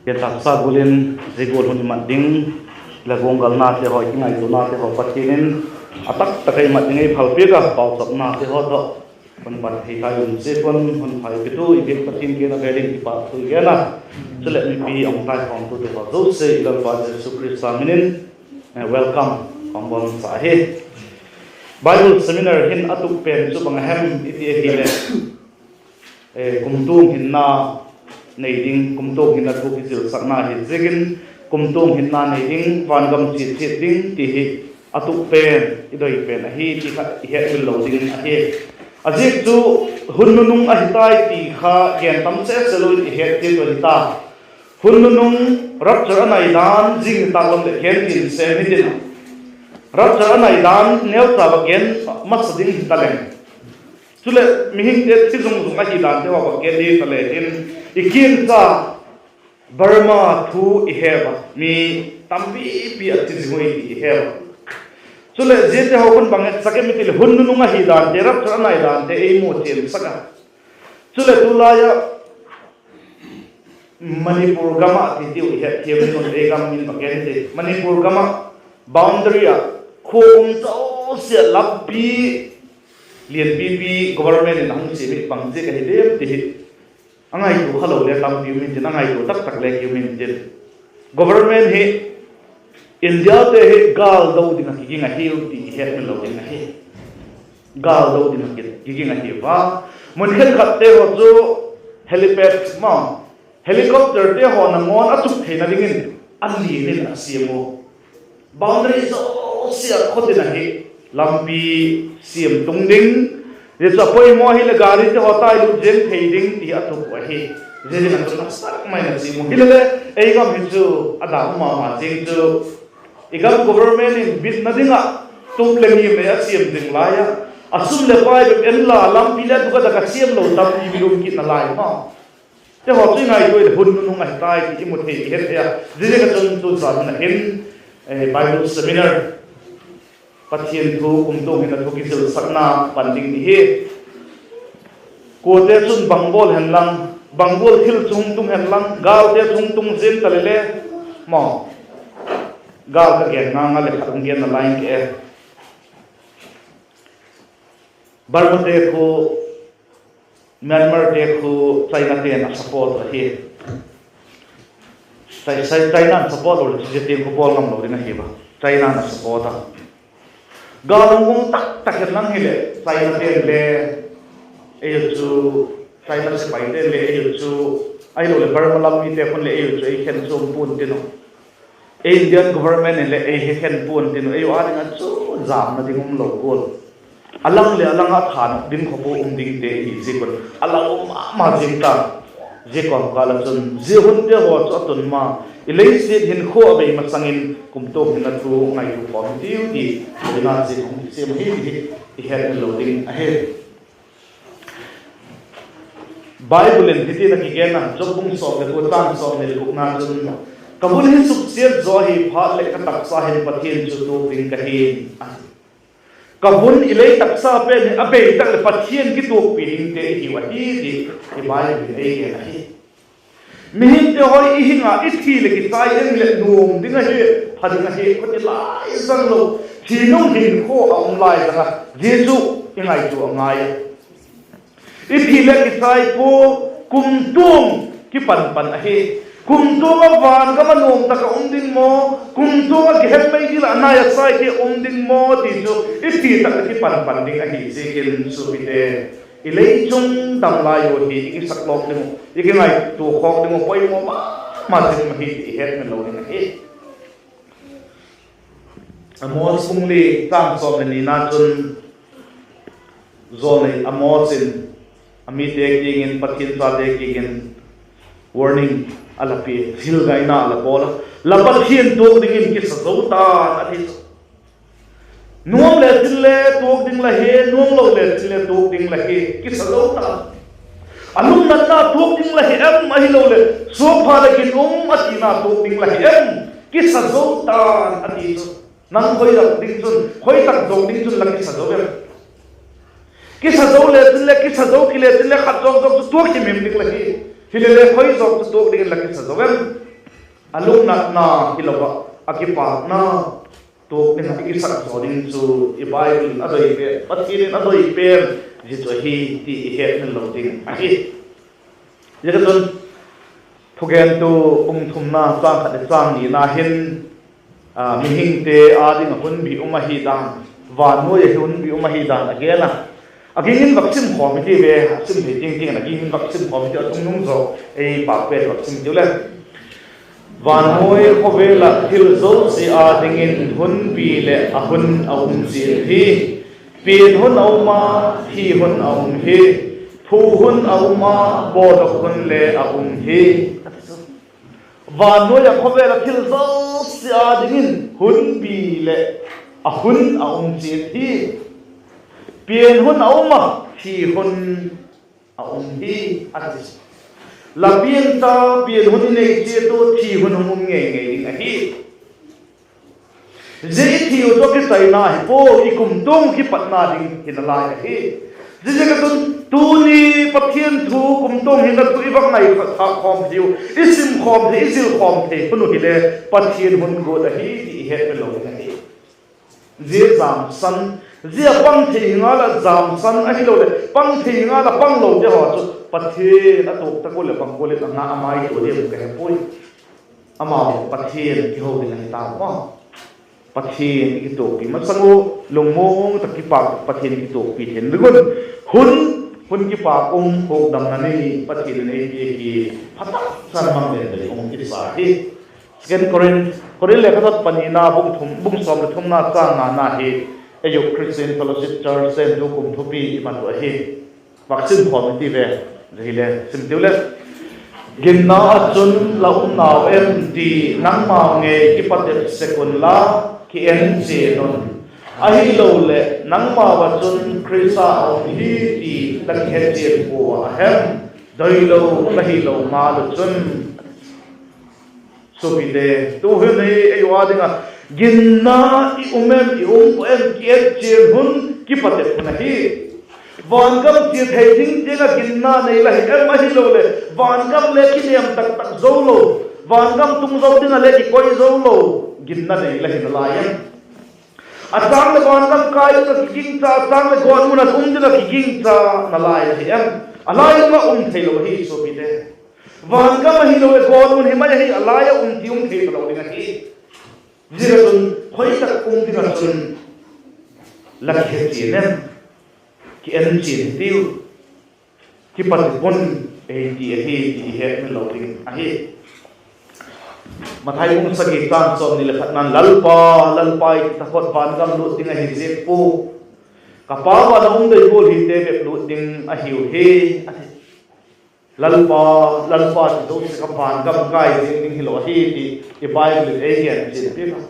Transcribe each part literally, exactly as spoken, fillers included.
Gen taksa gual in zia gual hun i mat ding, la guanggalnate haw, i kingaituanate haw Pathian in a taktak a i mat ding ei phalpiak a, pauchapnate haw tawh hun pan thei tai un ziak un, hun pha ei pitu i biak Pathian kiang a ve ding kipakthu i gen a. Chuleh mipi hung taikhawmtute haw zosia i Lalpa Jesu Khrista min in, eh, welcome hung bawl sa hi. Bible seminar hin a tup pen chu bang a hem i ti ahileh, eh, kumtuang hinna nei ding, kumtuang hinna thu kizilsakna hi ziakin, kumtuang hinna nei ding, vangam chiat chiat ding ti hi a tup pen, i doi pen ahi ti kha i hetmil lo ding ahi. A ziak chu hun nunung ahi tai ti kha gen tam sese lo in i het chiat uh ahi ta. Hun nunung, rapture a nai dan zing nitâk lam leh gen tin sem hitin, rapture a nai dan neucha va gen masa ding hita leng, chuleh mihingte thi zung zung ahi dante haw va gen ding hita le hin, i kiang cha Burma thu i he a, mi tampipi a thi zing ui ti i he a. Chuleh ziate haw khun bang etsak em i ti leh, hun nunung ahi dante, rapture a nai dante ei mu chiansak a. Chuleh tulai ah Manipur gam ah ti tiu i hetthiam ding un, ei gam min va gen ti, Manipur gam ah boundary ah khua um zosia lampi lianpipi government in a hung siam hi bang ziak ahi diam ti hi a ngaitua kha lo le tampi um intin, a ngaitua taktak le ki um intin, government hi Indiate hi gâl do ding ah kiging ahiu ti i hetmil lo ding ahi. Gâl do ding ah ki, kiging ahiu a. Mun khenkhatte haw chu helipad ma, helicopterte haw nangawn a chuk theina dingin a lian in a siam u. Boundary zosia khut in ahi lampi siam tung ding, zia chu a poimaw hileh garite haw tailut ziang thei ding ti a tup uh ahi. Zia ding ah chun a sak mai in a siam u. Hilele ei gam hi chu a dam ma ma ziang chu, i gam government in bitna ding ah tup leh ngim lei a siam ding lai a, a sum leh pai bep en la lampi leh a duk a dak a siam lo tampi mi um kitna lai ma. Te haw chu i ngaitua leh hun nunung ahi tai ti i mu thei, i he thei a. Zia ziak ah chun tu zan a hin, eh, Bible seminar, Pathian thu kumtuang hinna thu kizilsakna pan ding i hi. Kuate chun bang bawl hen lang, bang gual thil chu hung tung hen lang, gâlte chu hung tung ziang ta le le maw. Gâl ka gen ngang a leh khat hung gen nalai ing ke. Burmate khu Myanmarte khu Chinate'n a support ahi. Chai, Chai, China'n support lo leh chu zia tiang khu bawl ngam lo ding ahi a. China'n a support a. Gâl hung um tak tak hen lang hileh Chinate'n le ei u chu, China sepaite'n le ei u chu, ahiloleh Burma lam mite khun leh ei u chu ei khen chuam pua'n tin uh. Indian government in leh ei he khen pua'n tin uh, ei u â ding ah chu jamna ding um lo gual, a lang leh a lang ah thanop ding khawp um dingte i hi ziak un a la um ma ma zing ta. Zia kawmkâl ah chun zia hunte haw chu a tun ma, i leisiat hinkhua a bei masang in kumtuang hinna thu ngaitua khawm hitiu ti, ina ziak hung kisiam ahi ti hi i hetmil lo ding ahi. Bible in hitin a kigen a, Job bung sawm leh kua chang sawm leh gukna chun, Ka hun hi suksiat zaw ahi phat leh ka taksa hin Pathian chu tuak ding ka hi, a ti. Ka hun, i lei taksa pen hi a bei tak leh Pathian kituakpi dingte i hiu ahi ti i Bible in ei gen ahi. Mihingte haw i hing a, i thi leh kichai ding leh nuam ding ahi, pha ding ahi, khuti lai zang lo, thi nung hinkhua a um lai zang a, zia chu i ngaitua a ngai a. I thi leh kichai pua, kumtuang kipan pan ahi. Kumtuang a van gam a nuam tak a um ding maw, kumtuang a kihet mei dil ah nai a sai ki um ding maw ti chu i thi tak leh kipan pan ding ahi ziakin suapite, i lei chung dam lai u hi i kisak lawk ding uh, i kingaitua khawk ding uh poimaw ma ma zing ahi ti i hetmil lo ding ahi. Amos bung li chang sawm leh nina chun, jawlnei Amos in a mite kiang in, Pathian chate kiang in warning a la pia, thil ngaina a la bawl a, La Pathian tuak dingin kisa zo ta'n, a ti chu. Nuam le chin le tuak ding la hi, nuam lo le chin le tuak ding la hi, kisa zo ta'n. A lungnatna tuak ding la hi em, ahiloleh suak pha leh kin um a tina tuak ding la hi em, kisa zo ta'n, a ti chu. Nang khoi tak ding chun, khoi tak zawk ding chun la kisa zo em? Kisa zo le chin le, kisa zo kile chin le khat zawk zawk chu tuak himhim ding la hi. Hilele khoi zawk chu tuak dingin la kisa zo em? a lungnatna hilo ah, a kipâkna tuak ding ah i kisak zaw ding chu i Bible in a doi pen, Pathian in a doi pen zia chu ahi ti i hetmil lo ding ahi. Ziaka chun, Thugentu bung thumna châng khat leh châng nina hin, mihingte â ding ah hunbî um ahi dan, vannuai ah hunbî um ahi dan a gen a. A ging in vak sim khawm i ti ve, a sim thei tiang tiang in a ging in vak sim khawm i ti a, a chungnung zaw ei pâk pen vak sim i tiu le. Vannuai khawvel ah thil zosia â dingin hunbî leh a hun a um chiat hi. Pian hun a um a, thi hun a um hi. Phu hun a um a, bawldok hun le a um hi. Vannuai ah khawvel ah thil zosia â dingin hunbî leh a hun a um chiat hi. Pian hun a um a, thi hun a um hi, a ti. La pian ta, pian hun i nei chiat ua, thi hun hung um ngei ngei ding ahi. Zia i thi uh chu kichaina hi pua, i kumtuang kipatna ding hi nalai ahi. Ziaziak a chun tuni Pathian thu kumtuang hinna thu i vak ngaithâk khawm thei uh, i sim khawm thei, i zil khawm thei hun uh hile Pathian hun guat ahi ti i hetmil lo ding ahi. Zia jamsan, zia pang thei hi ngal ah jamsan ahiloleh pang thei hi ngal ah panglote haw chu Pathian a tuak tak ua leh bang gual in a nga a maitua diam ka he puai. Amau Pathian kiho ding ahi ta maw. Pathian i kituakpi masang u, lungmuang tak kipâk tak Pathian i kituakpi thei ding un, hun, hun kipâk um, hukdamna ni Pathian in ei piak hi, pha tak chan mang len dei um kisa hi. Second Korinth, Korinth lekhathot panina bung sawm leh thumna châng ngana hi, ei uh Christian Fellowship Church ten tu kum thupi i mat uh ahi. Vak sim khawm i ti ve, zia hile sim tiu le. Ginna ah chun la um nau em ti nangmau ngei kipatep sek unla, ki en chian un. Ahiloleh nangmau ah chun Khrista a um hi ti la kihe chian pua a hem? Doilo la hilo ngal uh chun. Suapite, tu'hin hi ei ua ding ah ginna i um em, i um pua em, ki et chian hun, kipatep hun ahi. Vangam chia thei ding tiang ah ginna nei la hi em, ahiloleh vangam le kinêm tak tak zo lo, vangam tung zo ding ah le kikoi zo lo, ginna nei la hi nalai em? A châng leh vangam kai ding ah kigingcha, a châng leh gawtmun ah um ding ah kigingcha nalai la hi em? A lai ding ah um theilo ahi suapite. Vangam ahiloleh gawtmun hi mai ahi, a lai ah um ti um thei talo ding ahi. Zia chun khoi tak um ding ah chun la kihe chian em? Ki en chian hitiu. Kipatep un ei ti ahi ti i hetmil lo ding ahi. Mathai bung sagi châng sawmni leh khatna'n, Lalpa, Lalpa i ti taphot vangam lût ding ahi ziak pua, ka Pa van a um doi gual hite bep lût ding ahiu hi, a ti. Lalpa, Lalpa ti zosia kha vangam kai ziang ding hilo ahi ti i Bible in ei gen chian piak a.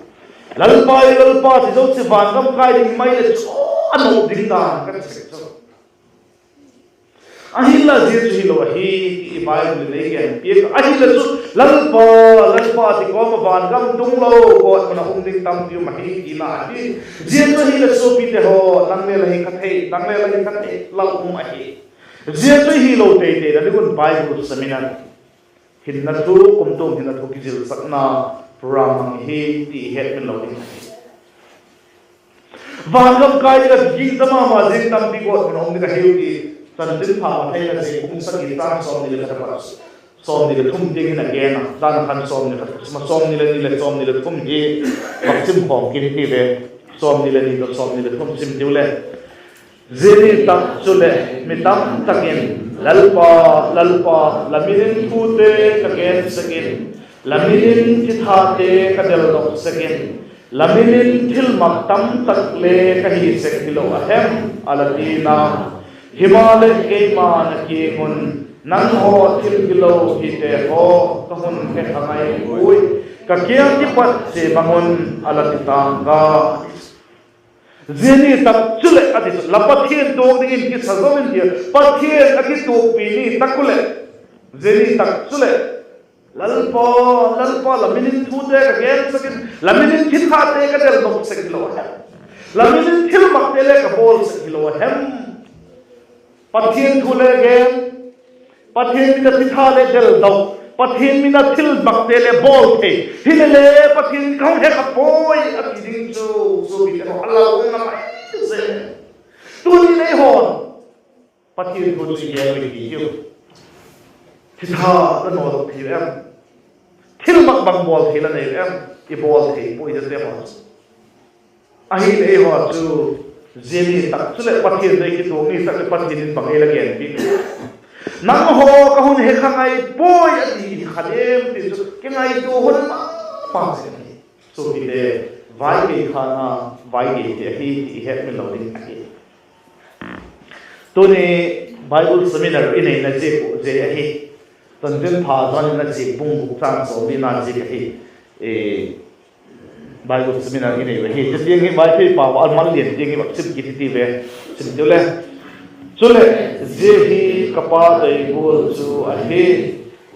Lalpa, Lalpa ti zosia vangam kai ding mai leh chu a nuam ding dan ka ti sek chu. Ahinla zia chu hilo ahi ti i Bible in ei gen piak a. Ahinla chu Lalpa, Lalpa ti kawm ah vangam tung lo, gawtmun ah um ding tampi um ahi tina ahi. Zia chu hile suapite haw, nang le la hi kha thei, nang le la hi kha thei, la um ahi. Zia chu hilo teitei na ding un Bible sim in a, hinna thu, kumtuang hinna thu kizilsakna program mang hi ti i hetmil lo ding ahi. Vangam kai ding ah kigingcha ma ma ziang tampi gawtmun ah um ding ahiu ti Chanchinpha Mathai in a ziak bung sagi châng sawmni leh khat apat sawmni leh thum tiang hin a gen a, dan khan sawmni leh khat, sawmni leh ni leh sawmni leh thum hi vak sim khawm kit hi ti ve, sawmni leh ni tawh sawmni leh thum sim tiu le. Zia ni tak chuleh mi tam tak in, Lalpa, Lalpa, la min in thute ka gen sek in, la min in thithate ka deldok sek in, la min in thilmak tam tak le ka hi sek hilo a hem? a la ti na. Himaleh keima'n a kiang un, Nanghaw thil gilo hite haw, ka hun he kha ngai puai, ka kiang kipat chia bang un, a la ti tang ka. Zia ni tak chuleh a ti chu, la Pathian tuak dingin kisa zo in tia, Pathian a kituakpi ni tak uleh, zia ni tak chuleh, Lalpa, Lalpa, la min in thute ka gen sek in, la min in thithate ka deldok sek hilo a hem? La min in thilmakte le ka bawl sek hilo a hem? Pathian thu le gen, Pathian min a thitha le deldok, Pathian min a thil bakte le bawl thei, hilele Pathian ka hung he kha puai a ti ding chu, suapite haw, a lau um na mai zia. Tuni eihaw'n Pathian thu chu i gen ui ti hiu. Thitha la nawdok thei em? Thil bang bang bawl thei la nei em? I bawl thei puai zia te haw chu. Ahileh eihaw chu zia ni tak chuleh Pathian dei kituak ni tak leh Pathian in bang ei la gen pi? Nanghaw ka hun he kha ngai puai a ti hi kha diam ti chu kingaitua hun ma ma zing hi. Suapite, vai gei kha na, vai geite ahi ti i hetmil lo ding ahi. Tuni Bible seminar i neina ziak uh zia ahi. Chanchinpha Johan in a ziak bung guk châng sawmnina ziak ahi. Bible seminar i nei uh ahi. Zia tiang hi Vaiphei pau a mallian tiang hi vak sim kit i ti ve. Sim tiu le. Chuleh, zia hi ka Pa doi gual chu ahi,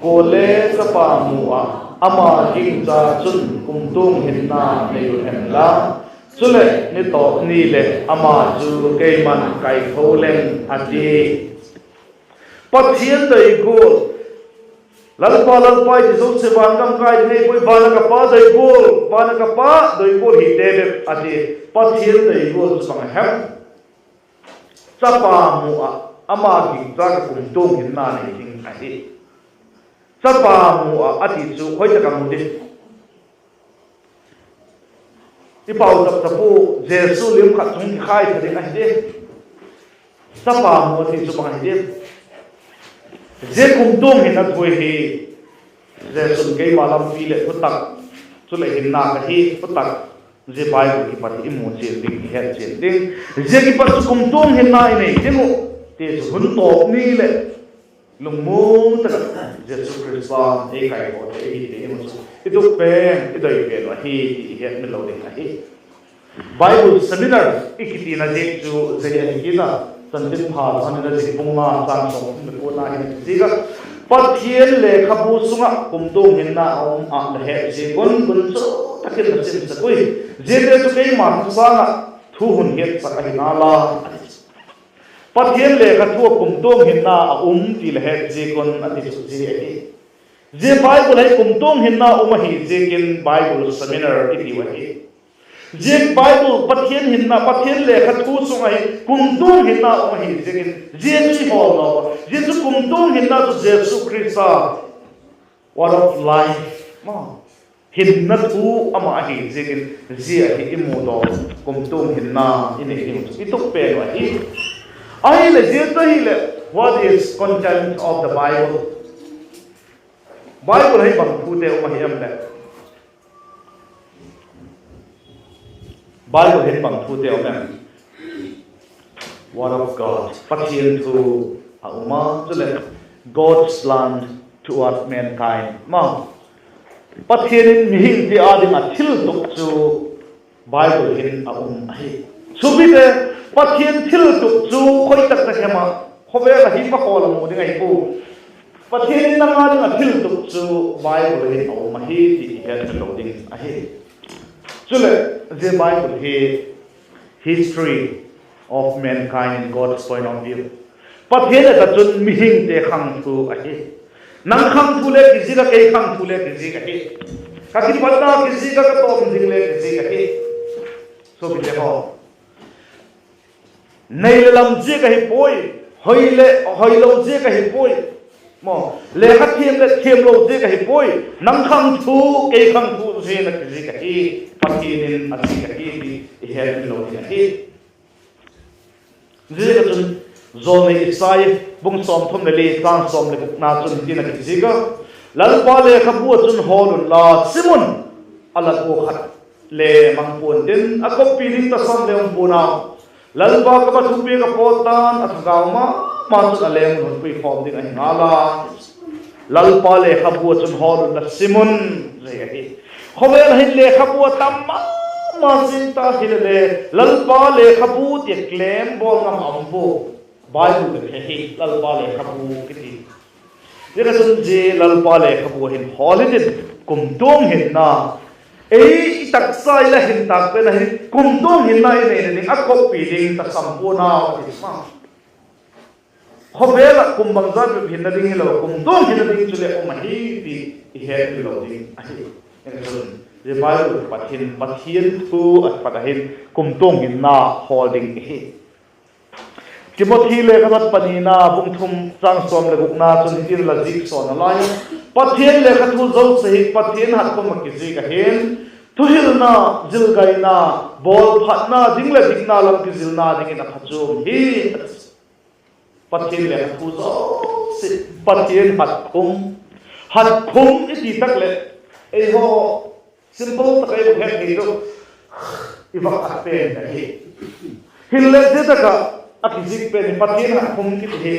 kuale Chapa mu ah ama gingcha chun kumtuang hinna nei u hen la, chuleh nitawp ni leh ama chu keima'n kaitho leng, a ti. Pathian doi gual. Lalpa, Lalpa i ti zosia van gam kai ding ahi puai, van a ka Pa doi gual, van a ka Pa doi gual hite bep, a ti. Pathian doi gual chu bang a hem? Chapa mu ah ama gingcha ka kumtuang hinna nei ding ahi. Chapa mu ah a ti chu hoi tak a mu ding? I pauchap chapu Jesu lim khat chung kikhai tha ding ahi di. Chapa mu a ti chu bang ahi di? Zia kumtuang hinna thu hi, Jesu'n keima lampi leh thutak, chuleh hinna ka hi thutak, zia Bible kipat hi i mu chian ding, i het chian ding. Zia kipat chu kumtuang hinna i nei ding uh ti chu hun tawp ni leh lungmuang tak ah Jesu Khrista'n ei kaithawte i hi ti i mu chu i tuk pen, i doi pen uh ahi ti i hetmil lo ding ahi. Bible seminar i kitina ziak chu zia hi ahi kit a, Chanchinpha Johan in a ziak bung nga châng sawmthum leh kuana hin a kizik a, Pathian lekhabu sung ah kumtuang hinna a um ah la het ziak un, gunchu tak in la simsak ui. Ziate chu keima thu sâng ah thu hun hiatsak ahi ngal a, a ti. Pathian lekhabu ah kumtuang hinna a um ti la het ziak un a ti chu zia ahi. Zia Bible hi kumtuang hinna um ahi ziakin Bible seminar i tiu ahi. Zia Bible Pathian hinna, Pathian lekhabu sung ahi kumtuang hinna um ahi ziakin zia chu i hawl nop a. Zia chu kumtuang hinna chu Jesu Khrista, Word of Life, hinna thu ama ahi ziakin zia hi i mu daw, kumtuang hinna i nei ding chu i tuk pen uh ahi. Ahileh zia chu ahileh, what is content of the Bible? Bible hi bang thute um ahi em leh? Bible hin bang thute um em? Word of God, Pathian thu a um a, chuleh God's plan toward mankind, ma, Pathian in mihingte â ding ah thil tup chu Bible hin a um ahi. Suapite, Pathian thil tup chu khoi tak tak hem ah, khawvel ah hi pakhaw la mu ding ahi pua. Pathian in nang â ding ah thil tup chu Bible hin a um ahi ti i hetmil lo ding ahi. Chuleh, zia Bible hi history of mankind in God's point of view, Pathian a ta chun mihingte khangthu ahi. Nang khangthu le kizik a, kei khangthu le kizik ahi. Ka kipatna kizik a, ka tawm ding le kizik ahi. Suapite haw, nei leh lam ziak ahi puai, hoi leh hoilo ziak ahi puai, maw, lekha thiam leh thiamlo ziak ahi puai. Nang khangthu, kei khangthu ziakin a kizik ahi. Pathian in a zik ahi ti i hetmil lo ding ahi. Ziak ah chun, Jawlnei Isai bung sawmthum leh li châng sawm leh gukna chun hitin a kizik a, Lalpa lekhabu ah chun hawl unla sim un, a lak ua khat le mang pua'n tin, a kawppi ding tasam le um pua'n au. Lalpa kam ah thupiak a pawt ta'n, a thagau ma ma chun a leng un hun puikhawm ding ahi ngal a. Lalpa lekhabu ah chun hawl unla sim un, zia ahi. Khawvel ah hin lekhabu a tam ma ma zing ta hilele, Lalpa lekhabu ti a claim bawl ngam a um pua. Bible bep hi Lalpa lekhabu kiti. Ziak ah chun zia Lalpa lekhabu hin hawl hitin, kumtuang hinna, ei i taksa i la hin tâk pen ahi, kumtuang hinna i neina ding a kawppi ding tasam pua'n au a ti ma. khawvel ah kum bangza bep hinna ding hilo, kumtuang hinna ding chuleh um ahi ti i hetmil lo ding ahi. Zia Bible pat hin Pathian thu a pat ahin kumtuang hinna hawl ding ihi. Timothy lekhatha panina bung thum châng sawm leh gukna chun hitin la zik sawn a lai a: Pathian lekhathu zosia hi Pathian hatkhum ah kizik ahi'n, thuhilna, zilgaina, bawlphatna ding leh dikna lam kizilna dingin a phachuam hi. Pathian lekhathu zosia, Pathian hatkhum. Hatkhum i ti tak leh, eihaw simple tak ei bang het thei chu, i va khat pen ahi. Hinleh zia tak ah a kizik pen hi Pathian hatkhum kiti hi.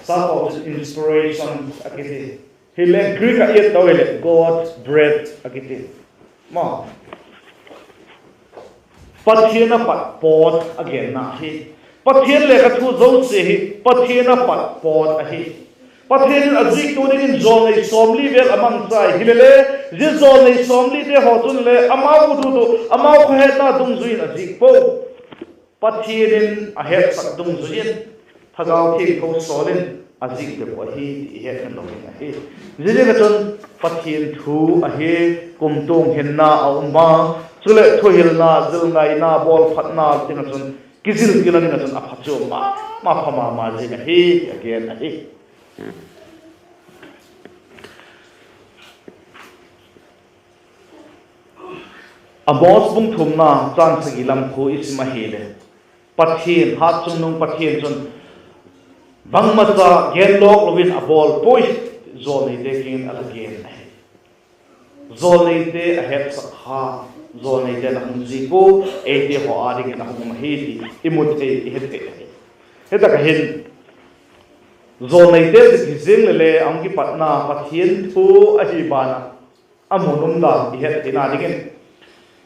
Sap pau chun inspiration a kiti. Hileh Greek ah i et tau hileh God breathed a kiti. Ma, Pathian a pat pawt a genna hi. Pathian lekhathu zosia hi Pathian a pat pawt ahi. Pathian in a ziktu dingin jawlnei sawmli vel a mangchai hilele, zia jawlnei sawmlite haw chun le amau ut ut u, amau khawhetna dungzui in a zik pua. Pathian in a hetsak dungzui in, Thagau Thiangtho sawl in a zik bep uh ahi ti i hetmil lo ding ahi. Ziaziak ah chun Pathian thu ahi, kumtuang hinna a um a, chuleh thuhilna, zilgaina, bawlphatna ding ah chun, kizil kila ding ah chun a phachuam ma ma, pha ma ma zing ahi ti a gen ahi. Amos bung thumna châng sagi lam khu i sim ahileh, Pathian, Hatchungnung Pathian chun bangmacha genlawk lo in a bawl puai, jawlneite kiang in a la gen ahi. Jawlneite a hetsak kha, jawlneite'n a hung zik ua, eite haw â dingin a hung um ahi ti i mu thei, i he thei ahi. Hi tak ah hin, jawlneite zik hi ziang leh le a hung kipatna Pathian thu ahi ban ah, a mun um dan i het theina dingin,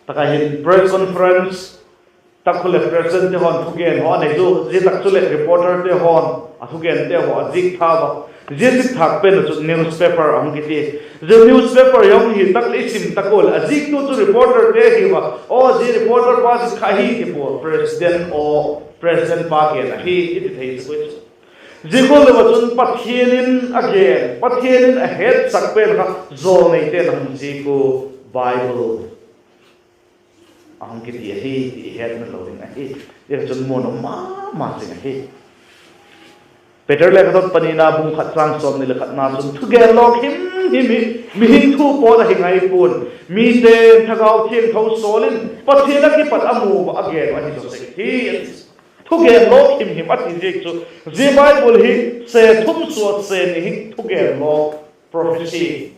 tak ah hin press conference tak khu leh presidentte haw'n thugen haw a nei u, zia tak chuleh reporterte haw'n a thugente haw a zik thâk a. Zia zik thâk pen ah chun newspaper a hung kiti. Zia newspaper hi hung hi tak leh i sim tak ua leh a ziktu chu reporterte hi a. Aw, zia reporter pa zik kha hi ti pua, president aw, president pa gen ahi i ti thei chu. Zia gual leh a chun Pathian in a gen, Pathian in a hetsak pen kha jawlneite'n a hung zik ua, Bible a hung kiti ahi ti i hetmil lo ding ahi. Zia chun mun um ma ma zing ahi. Peter lekhatha panina bung khat châng sawmni leh khatna chun thugen lawk him him hi mihing thu pawt ahi ngai pua'n, mite'n Thagau Thiangtho sawl in Pathian a kipat a mu ua a gen uh ahi zaw sek hi. Thugen lawk him him a ti ziak chu, zia Bible hi se thum sua se ni hi thugen lawk, prophecy,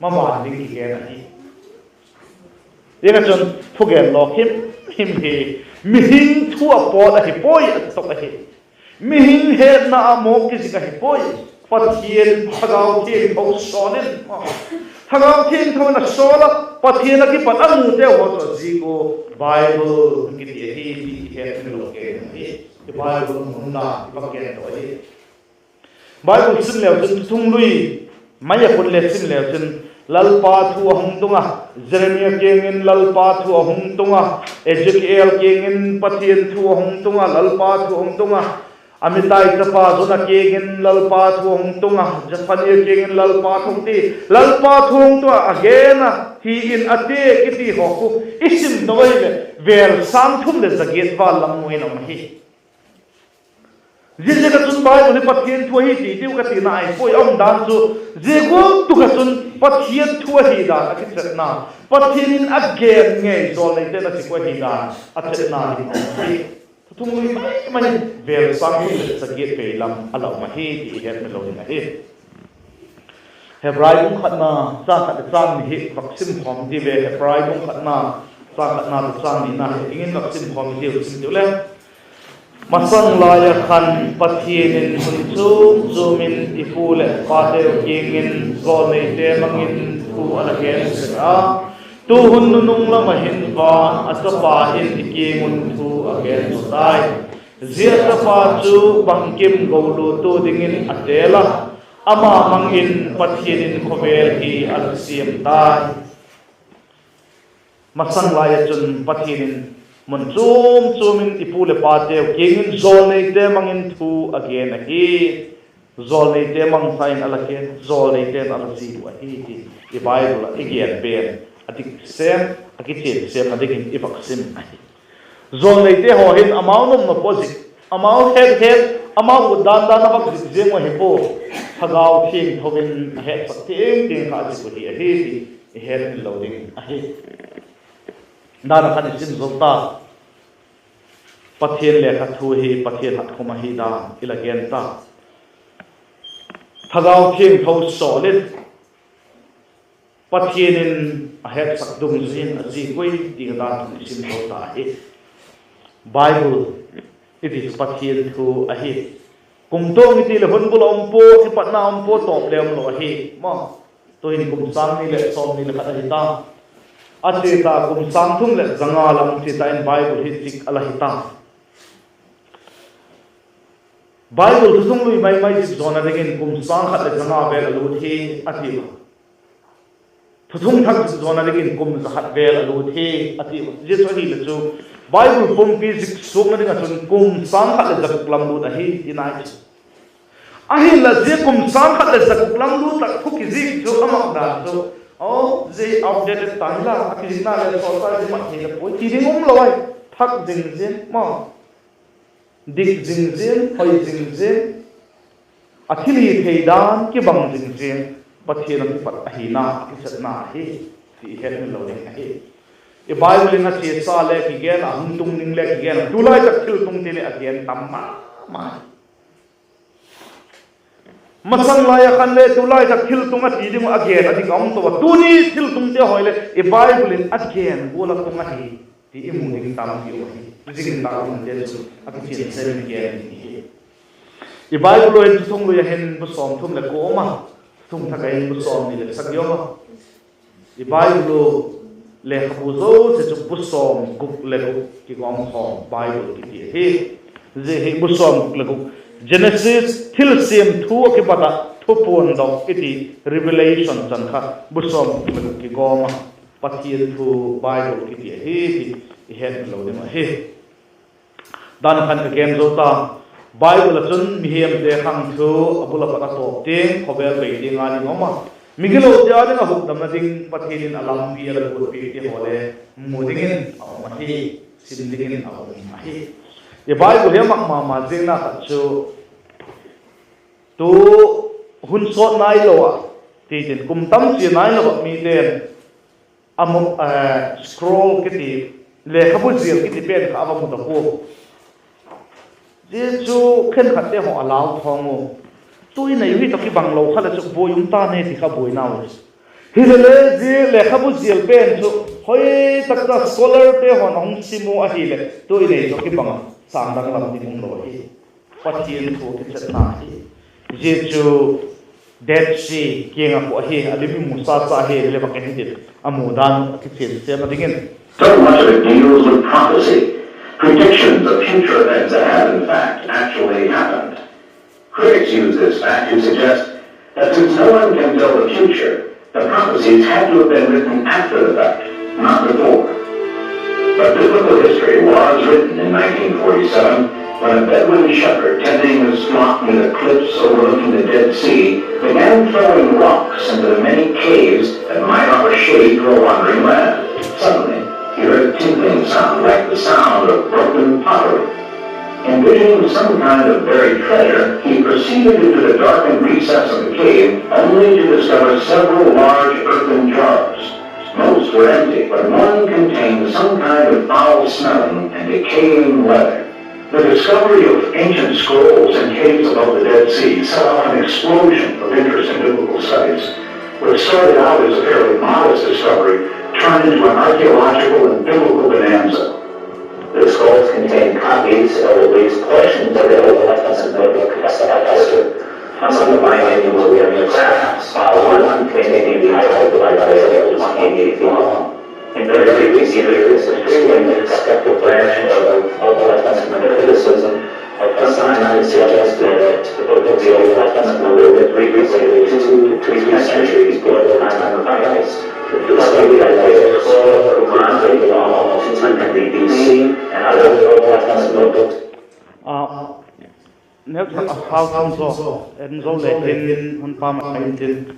ma ma ding kigen ahi. Zia tak ah chun thugen lawk him him hi mihing thu a pawt ahi puai, a ti tawk ahi. Mihing hetna a mawk kizik ahi puai. Pathian Thagau Thiangtho sawl in, Thagau Thiangtho in a sawl a, Pathian a kipat a muteu haw chu a zik ua, Bible kiti ahi ti i hetmil lo kei ahi. Bible mun na i va gen to ahi. Bible sim leu chun, Thuthunglui mai ah khun le sim leu chun, Lalpa thu a hung tung a, Jeremia kiang in Lalpa thu a hung tung a, Ezekiel kiang in Pathian thu a hung tung a, Lalpa thu a hung tung a, Amittai chapa Jona kiang in Lalpa thu a hung tung a, Zephania kiang in Lalpa thu ti, Lalpa thu a hung tung a, a gen ahi in a ti kiti haw khu i sim to ahileh, vêl sâng thum leh za giat val lam mu in a um ahi. Ziaziak ah chun Bible hi Pathian thu ahi ti diu ka tina ahi puai, a umdan chu, zia gual tuk ah chun Pathian thu ahi dan a kichetna, Pathian in a gen ngei jawlneite'n a zik ua ahi dan a chetna ding ahi. Thuthunglui mai mai vêl sâng thum leh za giat vei lam a la um ahi ti i hetmil lo ding ahi. Hebrai bung khatna châng khat leh châng ni hi vak sim khawm i tiu ve. Hebrai bung khatna châng khatna tawh châng nina hi ing in vak sim khawm i tiu, sim tiu le. Masang lai ah khan Pathian in hun chuam chuam in i pu leh pateu kiang in jawlneite mang in thu a la gen sek a, tu hun nunung lam ah hin van a chapa in i kiang un thu a gen zaw tai. Zia chapa chu bangkim goluttu dingin a têl a, ama mang in Pathian in khawvel hi a la siam tai. Masang lai ah chun Pathian in mun chuam chuam in i pu leh pateu kiang in jawlneite mang in thu a gen ahi. Jawlneite mangsa in a la gen, jawlneite'n a la zil uh ahi ti i Bible ah i gen pen a dik sem, a kichian semna dingin i vak sim ahi. Jawlneite haw hin amau nopna pua zik, amau het het, amau ut dan dan a vak zik ziang uh ahi pua. Thagau Thiangtho in a hetsak tiang tiang kha a zik uh hi ahi ti i hetmil lo ding ahi. Dan a khan i sim zo ta. Pathian lekha thu hi Pathian hatkhum ahi dan i la gen ta. Thagau Thiangtho sawl in Pathian in a hetsak dungzui in a zik ui ti dan i sim zo ta hi. Bible i ti chu Pathian thu ahi. Kumtuang i ti leh hun bul a um pua, kipatna um pua, tawp le um lo ahi maw. Tu'hin kum sâng ni leh sawmni leh khat ahi ta. A chia ta kum sâng thum leh za nga lam chia ta in Bible hi zik a la hi ta. Bible thuthung lui mai mai zik zawna dingin kum sâng khat leh za nga vel a lût hi a ti a. Thuthung thak zik zawna dingin kum za khat vel a lût hi a ti a. Zia chu ahileh chu Bible pumpi zik suakna ding ah chun kum sâng khat leh za guk lam lût ahi ti nai chu. Ahinla zia kum sâng khat leh za guk lam lût tak thu kizik chu a mak dan chu, aw, zia outdated ta hi la, a kizikna le sawlchâk zia mat thei la puai ti ding um lo ai. Thak zing zing maw, dik zing zing, hoi zing zing, a thilhithei dan kibang zing zing, Pathian a kipat ahina a kichetna ahi ti i hetmil lo ding ahi. I Bible in a chiasa le kigen a, hung tung ding le kigen a, tulai tak thiltung ti leh a gen tam ma ma. Masang lai ah khan le tulai tak thiltung a ti ding uh a gen a dik a um to a, tuni thiltungte haw leh i Bible in a gen gual a tung ahi ti i mu ding tampi um ahi. Zing tak hunte chu a kichian sem in gen ding hi. I Bible in thuthung lui ah hin bu sawmthum leh kua um a, thuthung thak ah hin bu sawmni leh sagi um a. I Bible lekhabu zosia chu bu sawmguk leh guk kigawm khawm Bible kiti ahi. Zia hi bu sawmguk leh guk, Genesis, Thilsiam Thu, a kipat ah Thupuandok i ti, Revelation chan kha bu sawmguk leh guk kigawm a, Pathian thu Bible kiti ahi ti i hetmil lo ding ahi. Dan khan ka gen zo ta. Bible ah chun mihingte khang thu a bul a pat a tawp tiang, khawvel bei tiang a ding um a, migilote â ding a hukdamna ding Pathian in a lampi a la guat piakte haw le mu dingin a um ahi, sim dingin a um ahi. I Bible hi a mak ma ma ziakna khat chu tu hun sawt nailo ah, ti tin kum tam chia nailo ah mite'n a mu, scroll kiti, lekhabu zial kiti pen kha a va mudok ua. Zia chu khenkhatte haw a lau thawng u. Tu i nei uh hi tawh kibang lo kha leh chu buai um ta ne ti kha buainau hi. Hilele zia lekhabu zial pen chu hoi tak tak scholarte haw'n a hung sim u ahileh tu i nei tawh kibang a sângdang lam ding um lo hi. Pathian thu kichetna hi. Zia chu Dead Sea kiang ah khu ahi, a lim i mu sa sa hi, le vak en hitin, a mu dan a kichian sêm a dingin. So much of it deals with prophecy, predictions of future events that have, in fact, actually happened. Critics use this fact to suggest that since no one can tell the future, the prophecies had to have been written after the fact, not before. But biblical history was written in nineteen forty-seven when a Bedouin shepherd tending his flock near the cliffs overlooking the Dead Sea began throwing rocks into the many caves that might offer shade for a wandering lad. Suddenly, he heard a tinkling sound like the sound of broken pottery. Envisioning some kind of buried treasure, he proceeded into the darkened recess of the cave, only to discover several large earthen jars. Most were empty, but one contained some kind of foul-smelling and decaying leather. The discovery of ancient scrolls and caves above the Dead Sea set off an explosion of interest in biblical studies. What started out as a fairly modest discovery turned into an archaeological and biblical bonanza. The scrolls contained copies, or at least portions of the Old Testament book of Esther. Some of my names were in the past, while one containing the entire Bible was twenty-eight feet long. In the early recent years, an extremely skeptical branch of Old Testament criticism has sometimes suggested that the book of the Old Testament was written previously two to three centuries before the time of Christ. The study that they explore Qumran almost two hundred B C, Neu tak a sau thum zaw en zo le hin hun pam a intin,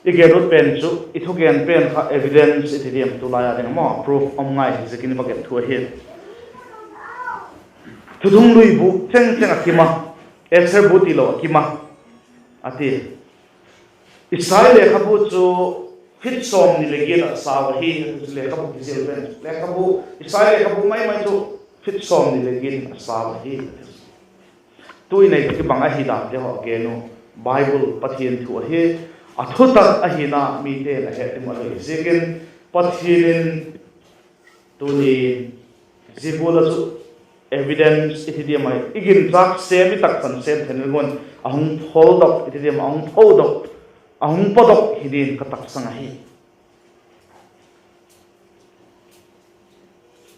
i gen ut pen chu i thugen pen kha evidence i ti diam, tulai a ding a maw, proof um ngai hi ziakin i va gen thu ahi. Thuthunglui bu cheng cheng a kim a, Esther bu tilo a kim a, a ti. Isai lekhabu chu feet sawmni leh giat a sau ahi. Lekhabu kizial pen, lekhabu, Isai lekhabu mai mai chu feet sawmni leh giat a sau ahi. Tui nei tak i bang ahi dante haw gen u, Bible Pathian thu ahi, a thutak ahina mite'n a het ding a lei ziakin, Pathian in tuni zia gual a chu evidence i ti diam ai, i ginchâk sêm, i taksan sêm theina ding un a hung pawdok, i ti diam, a hung pawdok, a hung pawdok hi dingin ka taksang ahi.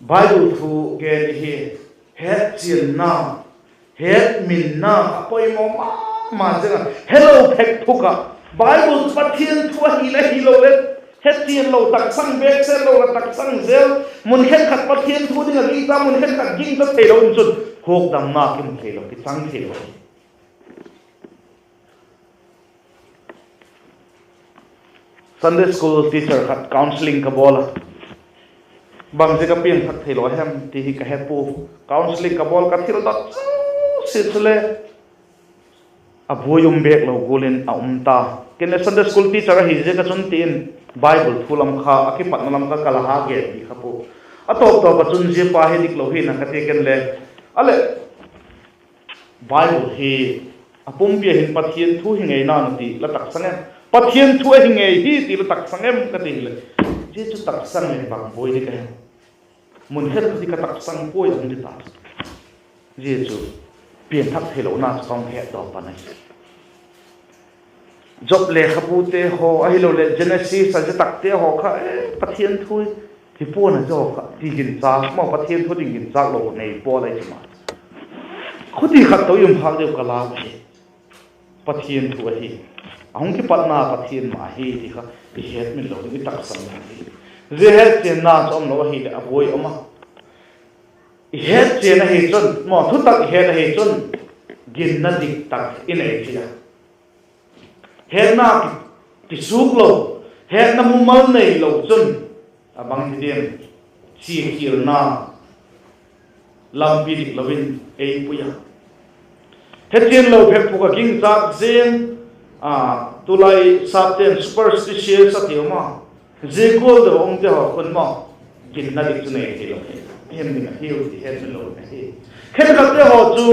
Bible thu gen i hi, hetchianna, hetminna a poimaw ma ma ziang a, helo phek phuk ah, Bible Pathian thu ahile hilo le, hetchian lo, taksang bêk se lo la, taksang zel, mun khenkhat Pathian thu ding a gingcha, mun khenkhat gingcha theilo in chun, hukdamna kimu theilo, kichang theilo. Sunday school teacher khat counselling ka bawl a, bang ziak a piangthak theilo a hem ti hi ka he pua. Counselling ka bawl, ka thil dot zosia chule a buai um bêk lo gual in a um ta. Ken le Sunday school teacher ahi ziak a chun ti in, Bible thu lam kha, a kipatna lam kha ka la ha gen di kha pua. A tawp tawp ah chun zia pa hi dik lo hi na ka ti ken le. A leh, Bible hi a pumpi a hin Pathian thu hi ngei na ti la taksang em? Pathian thu ahi ngei hi ti la taksang em ka ti hileh, zia chu taksang leh bang buai ding ka hem? Mun khenkhat hi ka taksang puai a hung ti ta. Zia chu piangthak theilona chu ka hung hetdawk pan ahi. Job lekhabute haw ahiloleh Genesis a zia takte haw kha, e, Pathian thu hi pua'n a zaw kha ti ginchâk maw, Pathian thu ding ginchâk lo nei pawl ahi chu ma. Khuti khat tawh i um khâk diu ka lau ahi. Pathian thu ahi, a hung kipatna Pathian ma ahi ti kha i hetmil lo ding, i taksang ding ahi. Zia hetchianna chu um lo ahileh a buai um a. I hetchian ahi chun maw, thutak i het ahi chun ginna dik tak i nei thei a. Hetna ki, kisûk lo, hetna mumal nei lo chun a bang hi diam, siakhialna lampi dik lo in ei pui a. Hetchian lo phek phuk a gingchâk ziang, a, tulai sapte'n superstitious a ti um a, zia gual deu umte haw khun maw, ginna dik chu nei theilo hi, hem ding ahiu ti hetmil lo ahi. Khenkhatte haw chu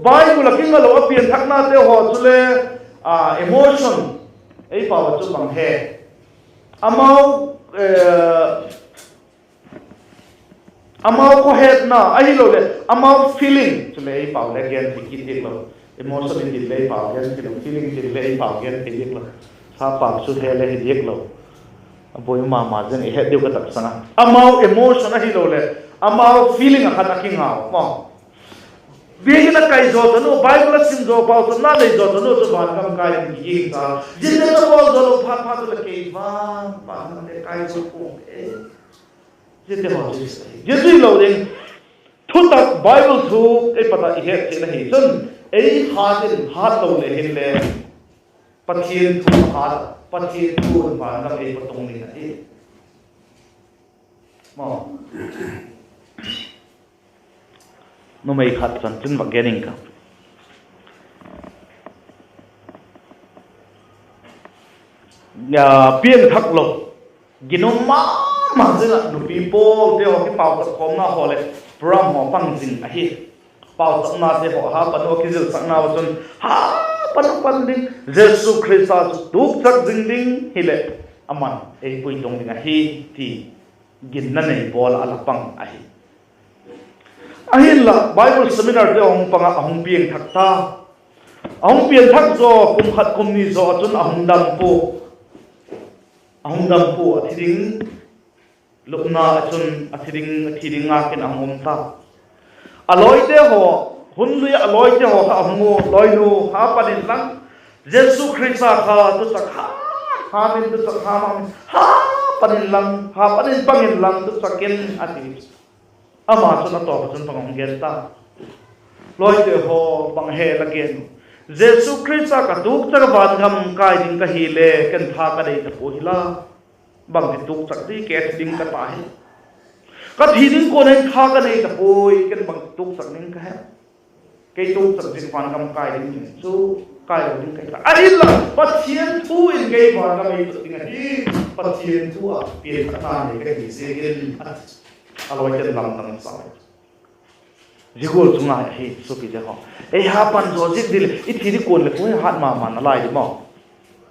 Bible ah kinga lo a pianthaknate haw chule, a, emotion, ei pau ah chu bang he, amau, eh, amau khawhetna ahiloleh amau feeling chule ei pau le gen thei kit diak lo. Emotion i ti le ei pau gen thei lo, feeling ti le ei pau gen thei diak lo. Sa pau chu he le hi diak lo. A buai ma ma ziang, i het diu ka taksang a. Amau emotion ahiloleh amau feeling ah khan a kingau maw. Biakin a kai zaw tanu, Bible a sim zaw, pauchapna nei zaw tanu chu vangam kai ding hi ta. Zia te chu bawl zaw lo phat phat chu la kei vang, vangam le kai zaw pua'ng e. Zia te haw chu, zia chu hilo ding. Thutak Bible thu ei pat ah i hetchian ahi chun, ei hat in hat lo le hinle, Pathian thu hat, Pathian thu in vangam ei patung ding ahi. Numei khat chanchin va gen ing ka. Piangthak lo, ginum ma ma zing ah nupi pawlte haw kipauchap khawmna haw leh program haw pang zing ahi. Pauchapnate haw ha pan u a kizilsakna u chun ha pan u pan ding, Jesu Khrista chu tukchak zing ding hileh, aman ei puitung ding ahi, ti ginna nei bawl ah a la pang ahi. Ahinla Bible seminarte hung pang ah a hung piangthak ta. A hung piangthak zaw kum khat kum ni zaw ah chun a hung dam pua. A hung dam pua, a thi ding, lupna ah chun a thi ding, a thi ding ngâk in a hung um ta. A lawite haw, hun lui ah a lawite haw kha a hung u, lawinu, ha pan inlang, Jesu Khrista kha tuchak ha, ha min tuchak ha ma, ha pan inlang, ha pan in pang inlang tuchak in a ti. Ama chun a tawp ah chun bang a hung gen ta? Lawite haw, bang he la gen uh? Jesu Khrista, ka tukchak a van gam kai ding ka hile, ken tha ka nei ta puai hi la, bangti tukchak di, ke thi ding ka ta hi. Ka thi ding kuan in tha ka nei ta puai, ken bangti tukchak ding ka he? Kei tukchak zing van gam kai ding chu, kai lo ding ka hi ta. Ahinla Pathian thu in kei van gam ei tut ding ahi. Pathian thu ah piangthakna nei ka hi ziakin, a ti. A lawite'n lamdang sa. Zia gual chu ngai ahi, suapite haw. Ei ha pan zaw ziak di leh i thi di kuan leh puai, hat ma ma nalai di maw.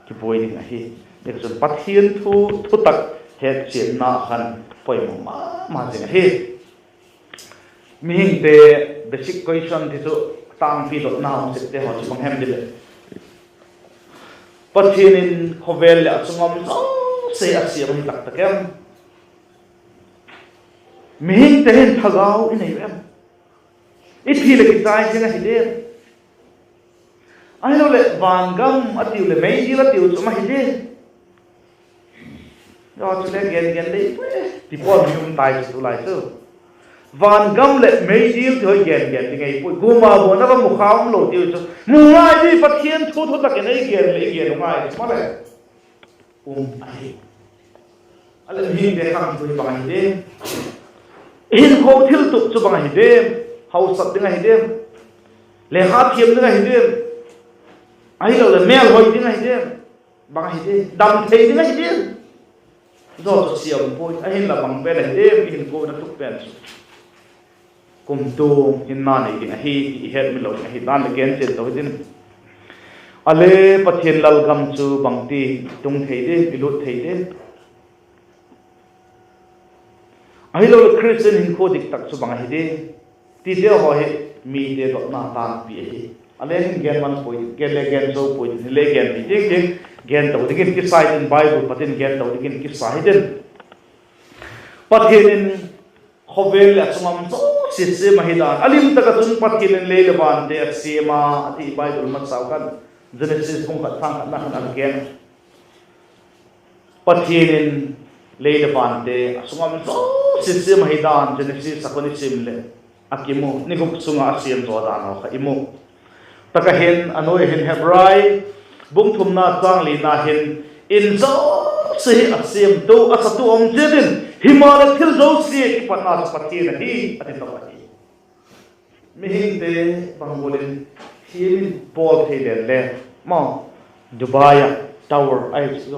Kibuai ding ahi. Tichun Pathian thu, thutak hetchianna khan poimaw ma ma zing ahi. Mihingte basic question ti chu, tângpi dotna hung sete haw chu bang hem di leh, Pathian in khawvel leh a chung um zosia a siam hi tak tak em? Mihingte hin thagau i nei em? I thi leh kichai zing ahi diam? Ahiloleh van gam a tiu leh meidil a tiu chu um ahi diam? Zia chu le gen gen dei puai, ti pawl mi um tai chu tulai chu. Van gam leh meidil ti haw i gen gen ding ei puai. Kuama buan a va mu kha um lo tiu chu. Mu ngai di, Pathian thu thutak in ei gen leh i gen u ngai di maleh, um ahi. A leh mihingte khangthu hi bang ahi diam? Hinkhua thiltup chu bang ahi diam? Hausat ding ahi diam? Lekha thiam ding ahi diam? Ahiloleh mêlhoi ding ahi diam? Bang ahi diam? Dam thei ding ahi diam? Zia chu siam puai. Ahinla bang pen ahi diam i hinkhua in a tup pen chu? Kumtuang hinna nei ding ahi ti i hetmil lo ding ahi dan leh gen chian to hitin. A le Pathian lalgam chu bangti tung thei diam, i lut thei diam? Ahiloleh Christian hinkhua dik tak chu bang ahi diam? Tite haw hi mite dotna tângpi ahi. A le hin gen man puai, gen le gen zo puai, hile gen ti tiang tiang gen to dingin kisa hitin, Bible pat in gen to dingin kisa hitin. Pathian in khawvel leh a chung um zosia siam ahi dan, a lim tak ah chun Pathian in lei leh vante a siam a, a ti Bible masau khan, Genesis bung khat châng khatna khan a gen. Pathian in lei leh vante a chung um zosia siam ahi dan Genesis a khan i sim leh, a kimu, ni guk sung ah a siam zaw dan haw kha i mu. Tak ah hin a nuai hin Hebrai bung thumna châng lina hin, In zosia hi a siamtu, a satu um chiat in, himaleh thil zosia kipatna chu Pathian ahi, a ti tau ahi. Mihingte bang gual in thiam in bawl thei leng le, maw, Dubai ah tower ahi chu,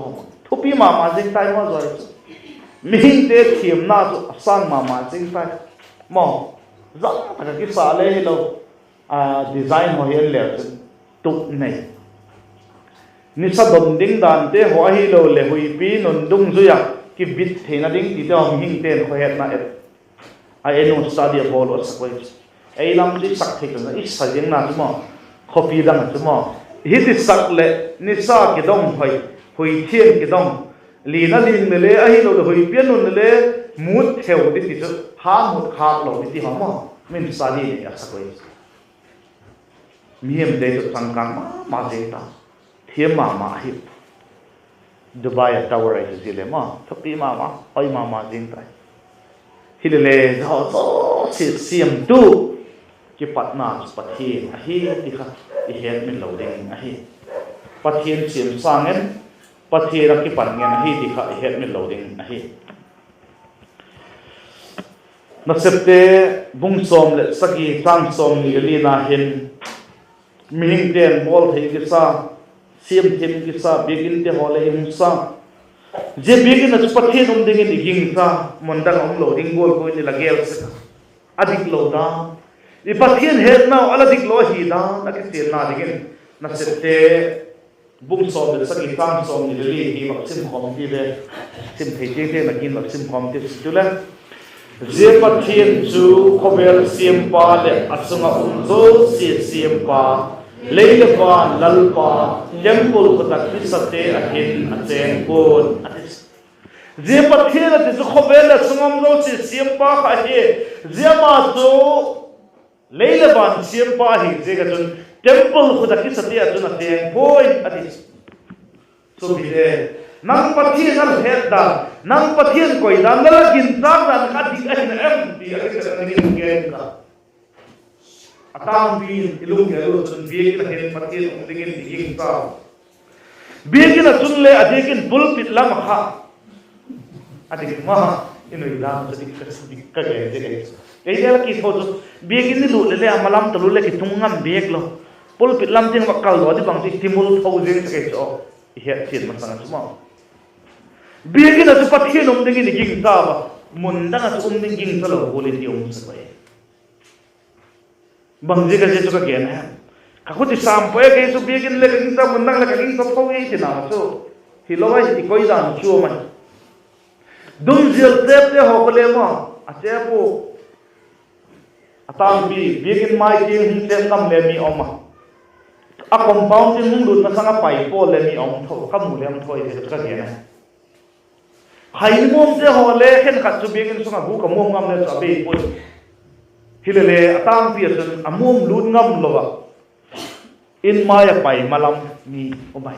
thupi ma ma zing tai maw zaw chu. Mihingte thiamna chu a sâng ma ma zing tai, maw. Zang tak ah kisa le hilo, design haw hi en leu chun, tup nei, nisa don ding dante haw ahiloleh huipi nun dungzui ah kibit theina ding tite haw mihingte'n khawhetna et a, en u, study a bawl u a sak ui. Ei lam chu i sak thei tun a, i sa zingna chu maw, khawpi dang ah chu maw, hiti sak leh nisa kidong hoi, hui thiang kidong, lina ling le le ahiloleh huipi a nun le le mût theu di ti chu, ha mût khâk lo di ti haw maw, min study nei a sak ui. Mihingte chu changkâng ma ma zing ta, thiam ma ma ahi. Dubai a tower ahi chu zia le maw, thupi ma ma, hoi ma ma zing tai. Hilele zia haw zosia siamtu, kipatna chu Pathian ahi ti kha i hetmil lo ding ahi. Pathian siam sâng ngen, Pathian a kipan ngen ahi ti kha i hetmil lo ding ahi. Nasepte bung sawm leh sagi châng sawmni leh lina hin, mihingte'n bawl thei kisa, siam thei kisa biakinte haw le i hung sa. Zia biakin ah chu Pathian um dingin i gingcha, mun dang a um lo ding gual gual in i la gel sek a, a dik lo dan, i Pathian hetnau a la dik lo ahi dan a kichianna dingin, Nasepte bung sawm leh sagi châng sawmni leh li hi vak sim khawm ti ve. Sim thei tiang tiang nakin vak sim khawm ti chu le, Zia Pathian chu khawvel siampa leh a chung ah um zosia siampa, lei leh van Lalpa, temple khut ah kisate ah hin a chêng pua'n, a ti. Zia Pathian a ti chu khawvel leh chung ah um zosia siampa kha hi. Zia ama chu lei leh van siampa ahi ziak ah chun temple khut ah kisate ah chun a chêng pua'n, a ti. Suapite, nang Pathian a la het dan, nang Pathian koi dan, la la ginchâk dan kha dik ahi na em ti a kisepna dingin gen ka. A tângpi in i lunggel u chun biakin ah hin Pathian um dingin i gingcha. Biakin ah chun le a diak in pulpit lam ah kha a dik ma, i nui dan chu dik ka, dik ka gen ding ahi. Ei le la kitho chu, biakin i lut leh le a malam talu leh kitung ngam bêk lo. Pulpit lam tiang va kal lo ding bang chu i timul tho zing sek ahi chu aw. I hetchian masang a chu maw, biakin ah chu Pathian um dingin i gingcha a, mun dang ah chu um ding gingcha lo gual i ti um sek ahi. Bangziak a zia chu ka gen a hem? Ka khut i sâm pua e, kei chu biakin le ka gingcha, mun dang le ka gingcha tho e tina chu. Hilo ahi, i koi dan chu um ahi. Dumzial chêpte haw kha le maw, a chêp u. A tângpi biakin mai tiang hung chêp ngam le mi um a, a compound tiang hung lut masang a pai pawl le mi um tho, ka mu le um tho ahi, zia chu ka gen a. Hai muamte haw le khenkhat chu biakin sung ah gûk a muam ngam le chu a bei puai. Hilele a tângpi ah chun a muam lût ngam lo ah, in mai ah pai malam mi um ahi.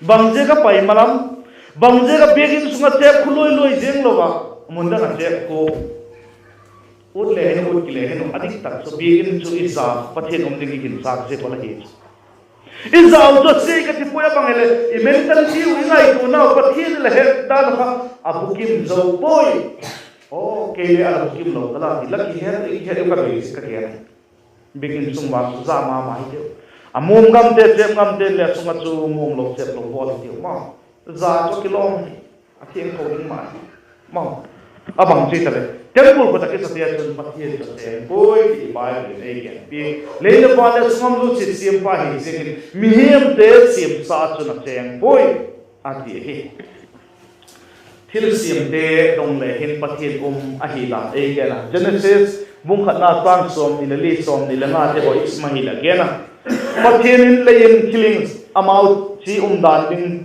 Bangziak a pai malam? Bangziak a biakin sung ah chêp khu luai luai ziang lo ah, mun dang ah chêp khu ut le hin ut, ki le hin ut, a dik tak chu biakin chu i za, Pathian um ding i ginchâk ziak uh la hi chu. I zau chu a sia ka ti puai, a bang hileh i mentality u, i ngaituanau Pathian i la het dan kha a bukim zo puai. Aw, kei le a la bukim lo ta la ti la kihet, i het u ka bei si ka gen. Biakin sung vang chu za ma ma hi tiu. A muam ngamte, chêp ngamte le a sung ah chu muam lo chêp lo bawl hi tiu maw. Za chu kilawm hi, a thiangtho ding ma hi maw. A bang chu hitaleh, temple khut ah kisate chun Pathian chu a chêng puai ti Bible in ei genpi. Lei leh van le sungam zosia siampa hi ziakin mihingte siamsa chun a chêng puai, a ti ahi. Thilsiamte dong le hin Pathian um ahi dan ei gen a. Genesis bung khatna châng sawmni le li, sawmni le ngate haw i sim ahileh a gen a, Pathian in lei in thil hing, amau chi umdan ding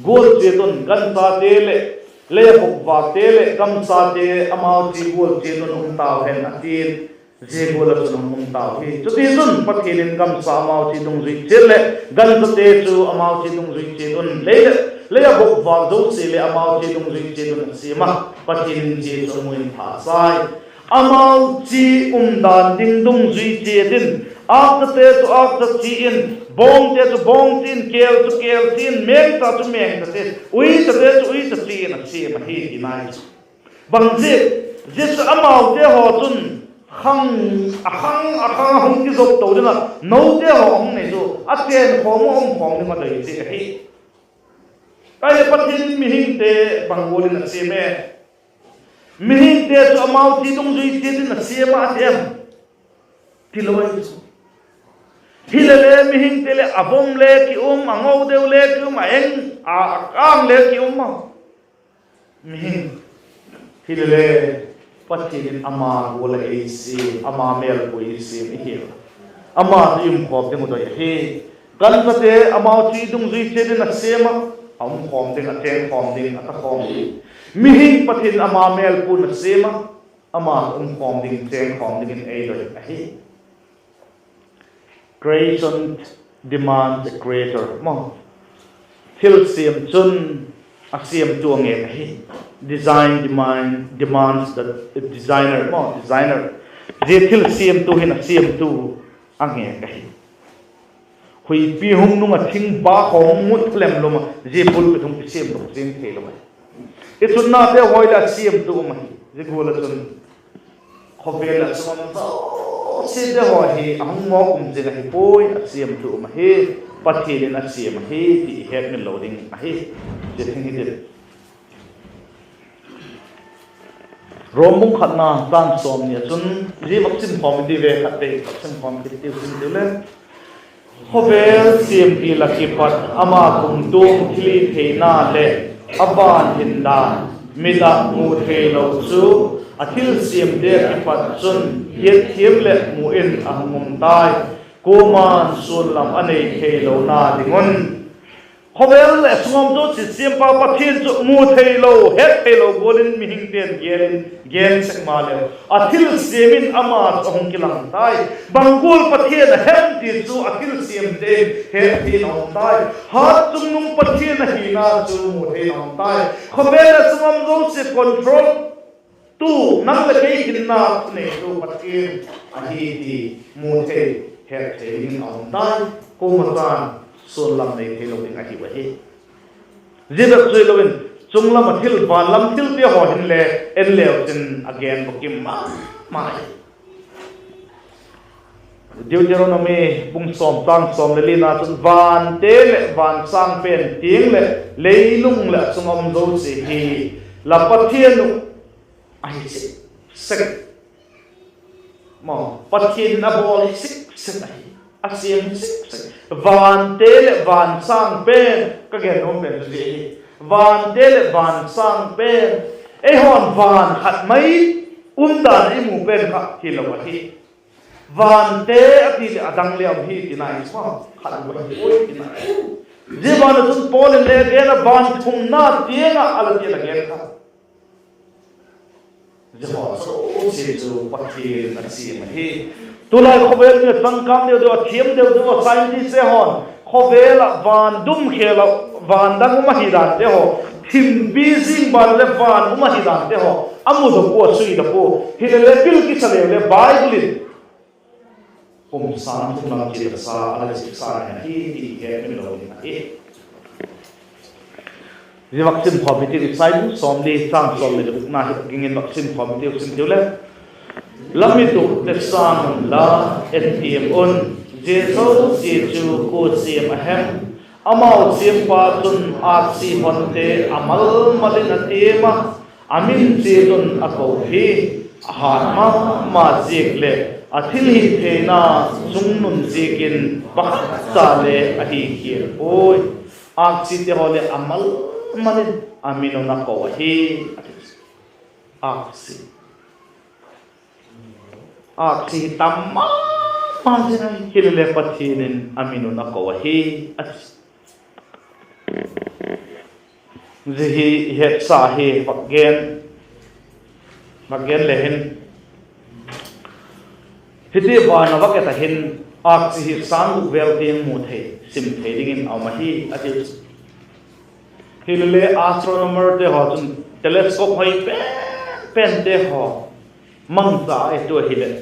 gual chiat un, ganchate leh lei a bokvâkte leh gamsate amau chi gual chiat un um tau hen, a ti'n. Zia gual ah chun a hung um tau hi. Chutichun Pathian in gamsa amau chi dungzui chiat leh ganchate chu amau chi dungzui chiat un, lei leh lei a bokvâk zosia leh amau chi dungzui chiat un a siam a, Pathian in zia chu a mu in pha sai. Amau chi umdan ding dungzui chiat in, âkchate chu âkcha chi in, bawngte chu bawng chi in, kêl chu kêl chi in, mengcha chu mengcha chi in, uichate chu uicha chi in a siam ahi ti nai chu. Bangziak? Zia chu amaute haw chun khang, a khang a khang a hung kizop to ding ah, note haw a hung nei chu a chênkhawm, a umkhawm ding a doi ziak ahi. Ahileh Pathian in mihingte bang gual in a siam e? Mihingte chu amau chi dungzui chiat in a siam a, a ti em? Tilo ahi chu. Hilele mihingte leh a vom le ki um, a ngo deu le ki um, a eng, a, a kâng le ki um a. Mihing, hilele Pathian in ama gual ah ei siam, ama mêlpui i siam i hi. Ama chu i umkhawm ding uh doi ahi. Ganchate amau chi dungzui chiat in a siam a, a umkhawm ding, a chêngkhawm ding, a takhawm ding. Mihing Pathian in ama mêlpui'n a siam a, ama umkhawm ding, chêngkhawm dingin ei doi ahi. Creation demands a creator maw. Thilsiam chun a siamtu a ngêk ahi. Design demand, demands the designer maw, designer. Zia thilsiamtu hin a siamtu a ngêk ahi. Huipi hung nung ah thingpa khawm mut lem lum ah zia pulpit hung kisiam dok zing theilo ahi. I chutnate haw leh a siamtu um ahi. Zia gual ah chun khawvel ah chun zosiate haw hi a hung mawk um zing ahi puai, a siamtu um ahi. Pathian in a siam ahi ti i hetmil lo ding ahi. Zia thing hi ti Rom bung khatna châng sawmni ah chun, zia vak simkhawm i ti ve, khat vei vak simkhawm kit tiu, sim tiu le. Khawvel siampi lak kipat ama kumtuang thilhitheina leh a van hindan, mit ah mu theilo chu a thilsiamte ah kipat chun hiatthiam leh mu in a hung um tai, kuama'n suan lam a nei theilona ding un. Khawvel leh sungam zosia siampa Pathian chu mu theilo, het theilo gual in mihingte'n gen in, gen sek maleu, a thilsiam in ama chu a hung kilang tai. Bang gual Pathian a hem ti chu a thilsiamte'n het theina um tai. Hat chungnung Pathian ahina chu mu theina um tai. Khawvel leh sungam zosia control tu nang leh kei hinna thuneitu Pathian ahi ti mu thei, het thei dingin a um tai. Kuama chan suan lam nei theilo ding ahiu ahi. Zia tak chu hilo in, chung lam ah thil, van lam thilte haw hinle en leu chin a gen bukim ma ma hi. Deuteronomy bung sawm chang sawm leh lina chun, vante leh vansâng pen tiang leh leilung leh a chung a um zosia hi la Pathian uh ahi sik sek. Maw, Pathian in a bawl hi sik sek ahi. A siam hi sik sek. Vante leh vansâng pen, ka gen nuam pen chu zia hi. Vante leh vansâng pen. Eihaw'n van khat mai umdan i mu pen kha hilo ahi. Vante a ti leh a dang le um hi tina i sua, khat a hi puai tina. Zia ban ah chun Paul in le gen a, van thumna tiang ah a la ti a la gen kha. Zia haw zosia chu Pathian a siam ahi. Tulai khawvel ni ah changkâng deu deu a, thiam deu deu a, scientist te haw'n khawvel ah van dum khêl ah, van dang um ahi dante haw, thimpi zing ban le van um ahi dante haw a mudok ua, suidok ua. Hilele pil kisa leu le Bible in kum sâng thum lam chia sa a la ziksa ahi ti hetmil lo ding ahi. Zia vak sim khawm hitiu, Isai bung sawmli chang sawmni leh gukna hi ging in vak sim khawm hitiu, sim tiu le. La mit uh te sâng unla, en tiam un, zia zosia chu kua siam a hem? Amau siampa chun âksi honte a mal mal in a tiam a, a min chiat un a ko hi. A hât ma ma ziak leh a thilhitheina chungnun ziakin pakhat cha le ahi khial puai. Âksite haw leh a mal mal in a min un a ko ahi, a ti. Âksi, âksi hi tam ma ma zing ahi, hilele Pathian in a min un a ko ahi, a ti. Zia hi i hetsa hi vak gen, vak gen le hin, hiti van a vak et a hin, âksi hi sâng guk vel tiang mu thei, sim thei dingin a um ahi, a ti. Hilele astronomerte haw chun telescope hoi pen pente haw mangcha a et ua hileh,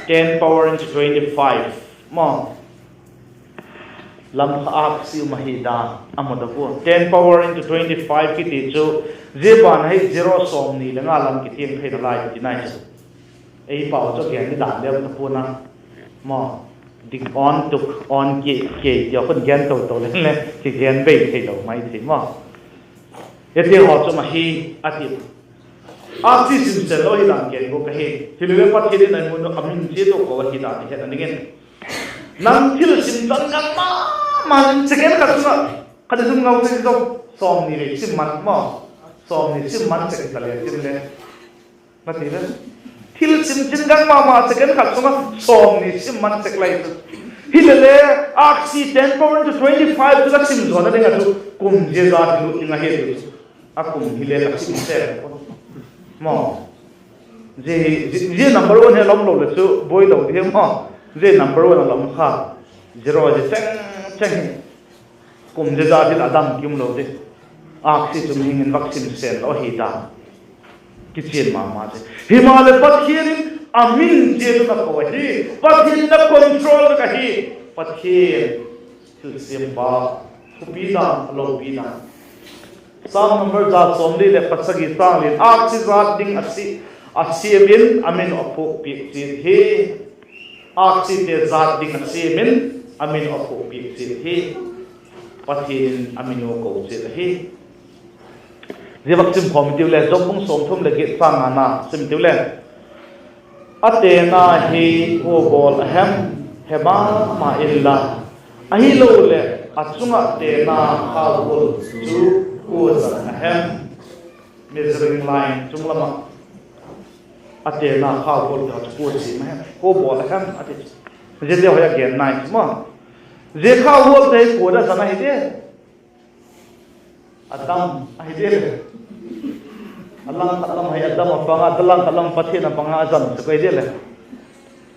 ten power into twenty five maw, lam kha âksi um ahi dan a mu ta pua. Ten power into twenty five kiti chu zia ban ahi, zero sawmni le nga lam kithiang theina lai ti nai chu. Ei pau chu gen ni dan leu ta pua'n a, maw, dik awn tuk awn kei kei ti a khun gen to to leng le kigen bei theilo mai thei maw. Hiti haw chu um ahi, a ti. Âksi sim sen lo hi dan gen gua ka hi. Hilele Pathian in a min chiat ua ko ahi dan i het a dingin, nang thil sim chan gang ma ma in second khat sung ah, khat i sung ngau sek zong, sawmni le sim man maw, sawmni sim man sek ta le tin le, na ti le, thil sim chin gang ma ma second khat sung ah sawmni sim man sek lai chu. Hilele âksi ten power into twenty five chu la sim zawna ding ah chu kum zia za ti lut ding ahi chu. A kum hile ka sim sek maw. Zia, zia number one hi a la um lo le chu buai lo ding maw. Zia number one a la um kha, zero zia cheng cheng hi. Kum zia za ding a dam kim lo ding. Âksi chu mihing in vak sim sen lo ahi ta. Kichian ma ma chu. Himaleh Pathian in a min chiat un a ko ahi. Pathian in a control vek ahi. Pathian, thilsiampa, thupi dan, a lopi dan. Sam number za sawmli leh pasagi chang li in, âksi zat ding a si, a siam in a min uh a phuak piak chiat hi. Âksite zat ding a siam in a min uh a phuak piak chiat hi. Pathian in a min uh a ko chiat ahi. Zia vak sim khawm i tiu le, Job bung sawmthum leh giat chang ngana sim i tiu le. A tena hi kua bawl a hem? He ma ma inla, ahiloleh a chung ah tena khauhual chu kua zan a hem? Measuring line chung lam ah a tena khauhualte chu kua siam a hem, kua bawl a hem a ti. Ziate hoi a gen nai chu maw. Zia khauhualte hi kua a zan ahi di? Adam ahi di le. A lang khat lam hi Adam a pang a, a lang khat lam Pathian a pang a, a zan chu kua ahi di le?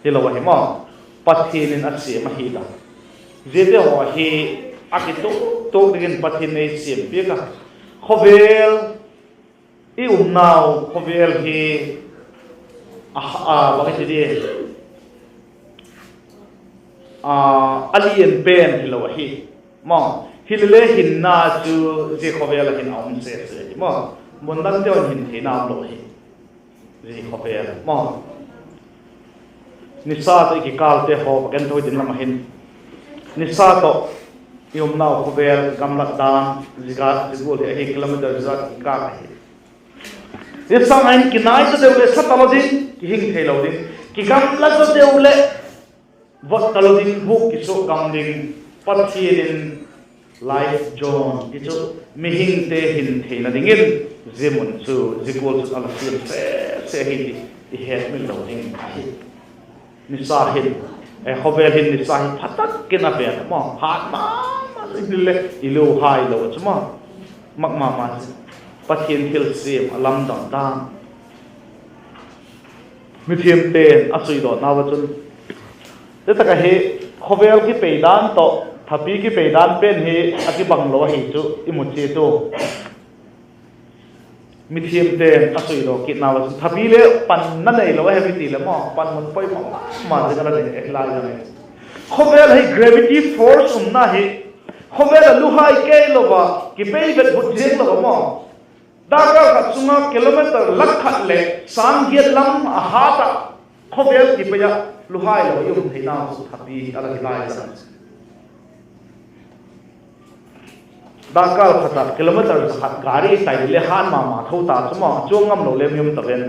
Hilo ahi maw. Pathian in a siam ahi ta. Ziate haw hi a kituak tuak dingin Pathian in ei siam piak a. Khawvel I umnau khawvel hi, a, a, bang i ti di, a, a lian pen hilo ahi. Maw, hilele hinna chu zia khawvel ah hin a um sese ahi maw. Mun dangte un hin theina umlo ahi. Zia khawvel maw. Nisa tawh i kikâlte haw va gen tho ding lam ahin. Nisa tawh i umnau khawvel gamlak dan, zia gual hi ahi kilometer zia kikâl ahi. Zia sâng ah hin kinai ta deu leh sa talo ding, kihing theilo ding. Kigamla ta deu leh vot talo ding, bûk kisuak gam ding. Pathian in life zone ti chu mihingte hin theina dingin zia mun chu zia gual chun a la siam sese ahi ti i hetmil lo ding ahi. Nisa hin, khawvel hin nisa hi pha tak in a ven maw, hat ma ma zing hile i luhai lo chu maw. Mak ma ma chu Pathian thilsiam a lamdang dan mithiamte'n a suidawna ua chun, zia tak ahi, khawvel kipei dan tawh thapi kipei dan pen hi a kibang lo ahi chu i mu chiat u. Mithiamte'n a suidaw kitna ua chun thapi le panna neilo ahi ti leh maw, panmun poimaw ma ma zing a la nei ahi lai zang e. Khawvel hi gravity force umna hi, khawvel a luhai kei lo a, kipei vet vut ziang lo a maw. Dakkal khat sung ah kilometer lak khat leh sâng giat lam a hat ah, khawvel kipei ah luhai lo i um theina chu thapi a la hi lai zang. Dakkal khat ah kilometer za khat gari tai le hat ma ma tho ta chu maw, chuang ngam lo le mi um ta ven.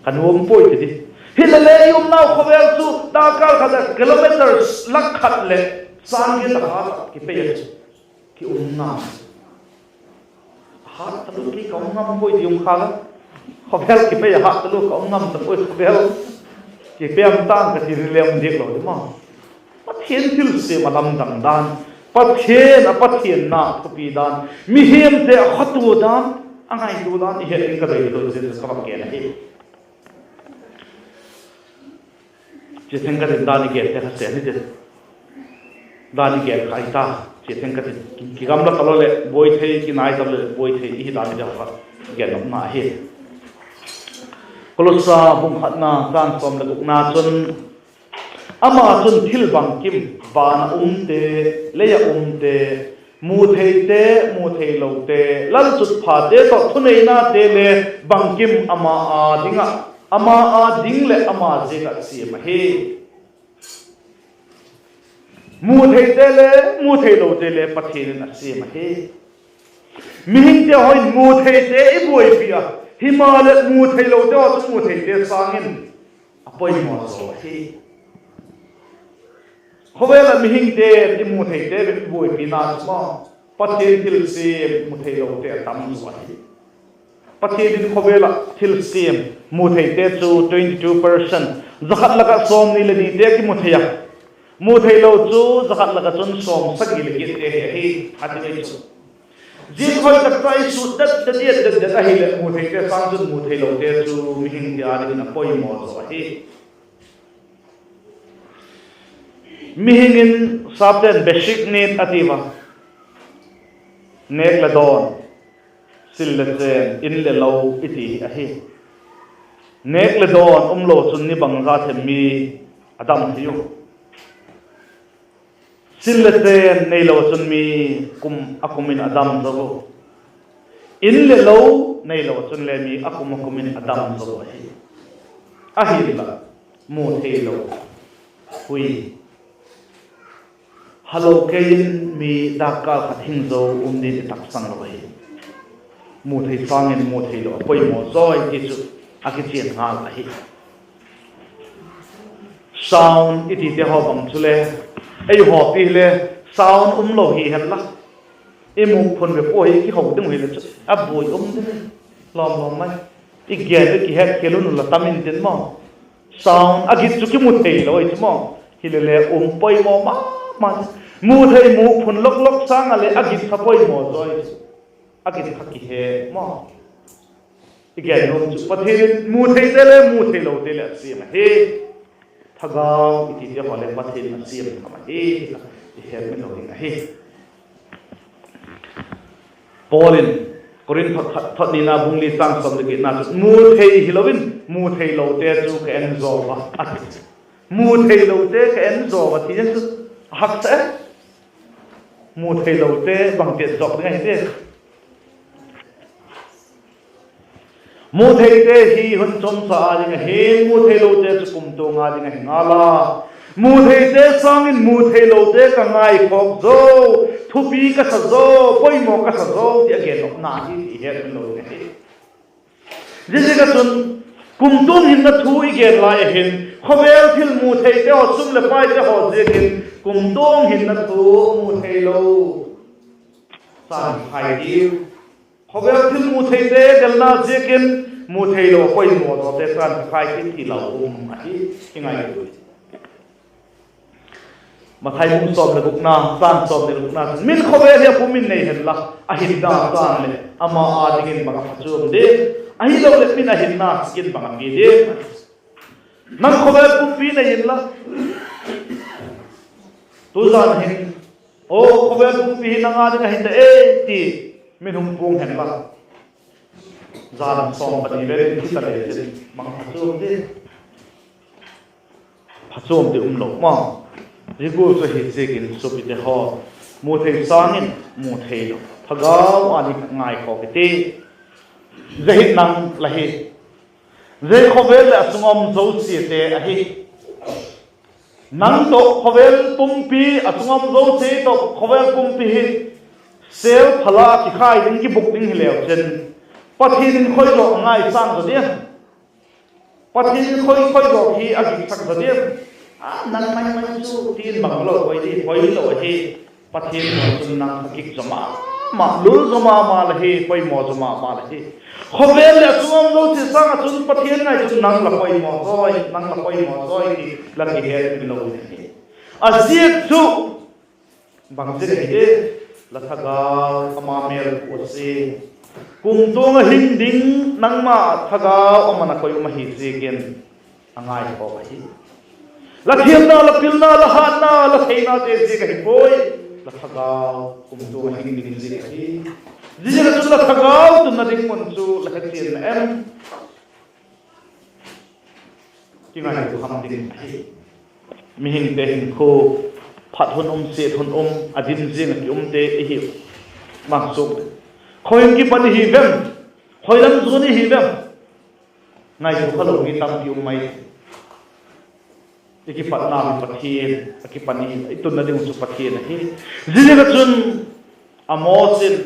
Ka nuam puai ti di. Hilele i umnau khawvel chu dakkal khat ah kilometer lak khat leh sâng giat a hat ah kipei a chu ki um ngam. Hat talu kei ka um ngam puai ti um kha la. Khawvel kipei a hat talu ka um ngam ta puai khawvel. Kipei um tang ka ti le um diak lo di maw. Pathian thilsiam a lamdang dan, Pathian a Pathianna thupi dan, mihingte a khawtua dan, a ngaitua dan i het ding ka doi lo zia chu ka va gen ahi. Chia theng ka tin, dan i gen te kha sen hitin. Dan i gen kha hita, chia theng ka tin. Kigamla talo leh buai thei, kinai talo leh buai thei i hi dan i gen kha, gen nopna ahi. Kolosa bung khatna châng sawm leh gukna chun, ama chun thil bangkim, van ah umte, lei ah umte, mu theite, mu theilote, lalchutphate tawh thuneinate le bangkim ama â ding ah, ama â ding leh ama ziak ah siam ahi. Mu theite le mu theilote le Pathian in a siam ahi. Mihingte haw in mu theite i buaipi a, himaleh mu theilote haw chu mu theite sâng in a poimaw zaw ahi. Khawvel ah mihingte i mu theite i buaipina chu maw, Pathian thilsiam mu theilote a tam zaw ahi. Pathian in khawvel ah thilsiam mu theite chu twenty two percent, za khat lak ah sawmni leh nite kimu thei a, mu theilo chu za khat lak ah chun sawmsagi leh giatte hi ahi, a ti mai chu. Zia khoi tak chu i sut det det det det ahileh mu theite sâng chun mu theilote chu mihingte â dingin a poimaw zaw ahi. Mihing in sapte'n basic need a ti ua. Nêk leh dawn, sil leh chen, in leh lo i ti hi ahi. Nêk leh dawn umlo chun ni bangza them mi a dam thei u. Sil leh chen neilo chun mi kum a kum in a dam zo u. In leh lo neilo chun le mi a kum a kum in a dam zo u ahi. Ahinla, mu theilo, hui, halo kei in mi dakkal khat hing zo um dingin i taksang lo ahi. Mu thei sâng in mu theilo a poimaw zaw ahi ti chu a kichian ngal ahi. Sound i tite haw bang chule, ei haw pi hile, sound umlo hi hen la, i mûk phun ve pua hi kiho ding hile chu a buai um ding, lawm lawm mai. I gen u kihetkhial un la tam intin maw. Sound a git chu kimu theilo ahi chu maw. Hilele um poimaw ma ma. Mu thei mûk phun lok lok sâng ah le a git kha poimaw zaw ahi chu. A git kha kihe maw. I gen nuam chu Pathian in mu theite le mu theilote leh a siam ahi. Thagau i tite haw le Pathian in a siam tham ahi, i hetmil lo ding ahi. Paul in Korinth thot khat, thot nina bung li chang sawm leh giatna chun, mu thei hilo in mu theilote chu ka en zaw a, a ti. Mu theilote ka en zaw a ti chu a haksa e. Mu theilote bang ti zawk ding ahi ti. Mu theite hi hun chomcha â ding ahi, mu theilote chu kumtuang â ding ahi ngal a. Mu theite sâng in mu theilote ka ngaikhawk zo, thupi ka sa zo, poimaw ka sa zo ti a gennopna hi ti i hetmil lo ding ahi. Ziaziak ah chun, kumtuang hinna thu i gen lai a hin, khawvel thil mu theite haw, sum leh paite haw ziakin kumtuang hinna thu mu theilo chan khai tiu. Khawvel thil mu theite delna ziakin mu theilo a poimaw zawte chan khai tiu ti lau um ahi, i ngaitua. Mathai bung sawm leh gukna, chang sawm leh gukna chun, min khawvel hi a pum in nei henla, a hinna chan leh ama â dingin bang a phachuam diam? Ahiloleh min a hinna ziakin bang a pia diam? Nang khawvel pumpi nei inla, tuzan hin, aw khawvel pumpi hi nang â ding ahi ta e ti, min hung puang henla, zan sawm pani vel in thi ta le chin, bang a phachuam diam? Phachuam ti um lo ma. Zia gual chu ahi ziakin suapite haw, mu thei sâng in mu theilo, thagau â ding ngaikhawk i ti. Zia hi nang la hi. Zia khawvel leh a sung um zosiate ahi. Nang tawh khawvel pumpi, a sung um zosia tawh khawvel pumpi hi sêl phala kikhai ding, kibûk ding hileu chin, Pathian in khoi zaw a ngaisâng zaw diam? Pathian in khoi, khoi zaw hi a giksak zaw diam? A, nang mai mai chu tin bang lo, hoi di, hoi lo ahi. Pathian tawh chun nang a gik zaw ma ma, lul zaw ma ma la hi, poimaw zaw ma ma la hi. Khawvel leh a sung um zosia sâng ah chun Pathian ngai chun nang la poimaw zawi, nang la poimaw zawi ti la kihetmil lo ding ahi. A ziak chu bang ziak ahi ti, la thagau ama mêl pua si. Kumtuang ah hing ding nangma thagau ama'n a koi um ahi ziakin a ngaikhawk ahi. La thiamna, la pilna, la hâtna, la theinate ziak ahi puai, la thagau kumtuang ah hing ding ziak ahi. Ziaziak ah chun la thagau tunna ding mun chu la he chian na em? Kingaitua kham ding ahi. Mihingte hinkhua, phat hun um, siat hun um, a dim ziang ah ki umte i hiu. Bang suk, khoi in kipan i hi vem? Khoi lam zuan i hi vem? Ngaitua kha lo mi tampi um mai. I kipatna hi Pathian a kipan i, i tunna ding chu Pathian ahi. Ziaziak ah chun Amos in,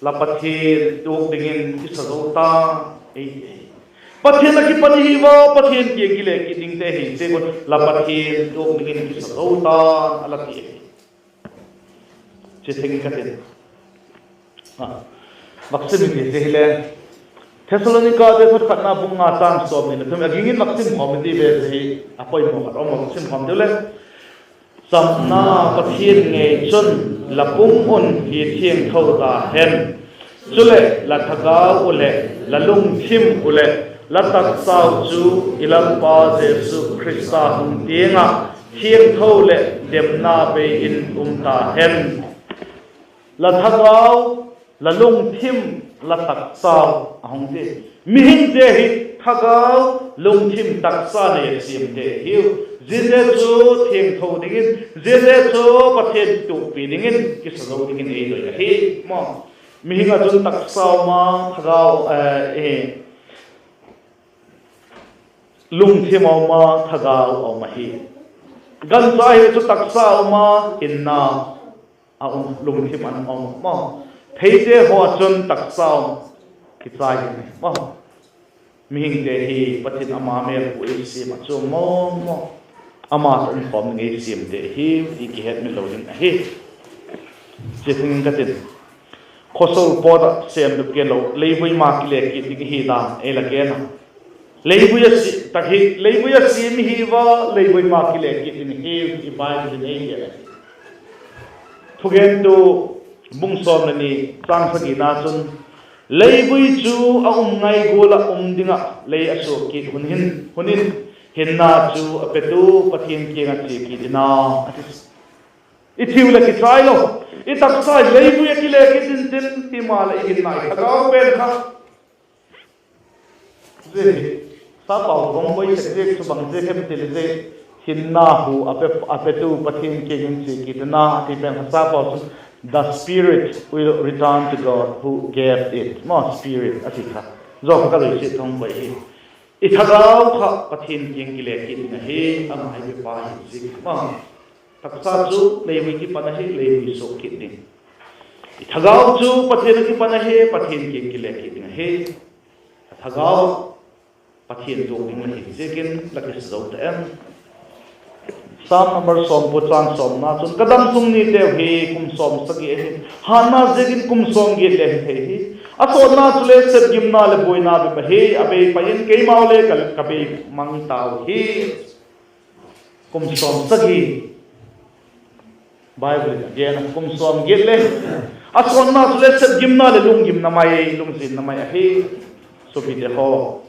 la Pathian tuak dingin kisa zo ta, ei ti ahi. Pathian a kipan i hi ua, Pathian kiang kile kit dingte hi ziak un la Pathian tuak dingin kisa zo ta, a la ti ahi. Chia theng ka tin, a, vak sim i ti zia hile, Thessalonikate thot khatna bung nga châng sawmni leh thum, a ging in vak sim khawm i ti ve zia hi, a poimaw khat um a, vak sim khawm diu le. Chamna Pathian ngei chun la pum un hi thiangtho ta hen. Chuleh la thagau uh leh la lungthim uh leh la taksau chu i Lalpa Jesu Khrista hung tiang ah thiangtho leh demna bei in um ta hen. La thagau, la lungthim, la taksau a hung ti. Mihingte hi thagau, lungthim, taksa nei a siamte hiu. Ziate chu thiangtho dingin, ziate chu Pathian tuakpi dingin kisa zo dingin ei doi ahi maw. Mihing ah chun taksa um a, thagau, eh, lungthim a um a, thagau a um ahi. Gancha hile chu taksa a um a, hinna a um, lungthim a um maw. Theite haw ah chun taksa um, kichai hi maw. Mihingte hi Pathian ama mêl pua ei siam ah chu maw, maw, ama tawh um khawm ding ei siamte hi, i kihetmil lo ding ahi. Chia theng in ka tin, khawsol pawt ah sêm dok gen lo, leivui ma kile kit ding hi dan ei la gen a. Leivui a si tak hi, leivui a siam i hi ua, leivui ma kile kit ding hi, i Bible in ei gen ahi. Thugentu bung sawm leh ni, châng sagina chun, leivui chu a um ngai gual ah um ding ah lei a suak kit hun hin, hun in hinna chu a petu Pathian kiang ah chia kit in a, a ti. I thiu leh kichai lo, i taksa leivui ah kile kit intin, himaleh i hinna i thagau pen kha, zia hi sapau hung boi sek ziak chu bang ziak hem ti leh, zia hinna hu a pe, a petu Pathian kiang in chia kit in a ti pen kha sapau chun, The spirit will return to God who gave it. Maw, spirit a ti kha, zia kha ka lungsiat thum boi hi. I thagau kha Pathian kiang kile kit ding ahi, ama i pepa hi ziak ma. Taksa chu leivui kipan ahi, leivui suak kit ding. I thagau chu Pathian a kipan ahi, Pathian kiang kile kit ding ahi. A thagau Pathian tuak ding la hi ziakin la kisa zo ta em? Sam number sawm pua chang sawmna chun, Ka damsung niteu hi kum sawmsagi ahi; hâtna ziakin kum sawmgiat le hi thei hi. A sawtna chule sepgimna leh buaina bep ahi; a bei pai in keimau le ka, ka bei mang tau hi. Kum sawmsagi, Bible in a gen a, kum sawmgiat le, a sawtna chule sepgimna leh lunggimna mai, lungzinna mai ahi. Suapite haw,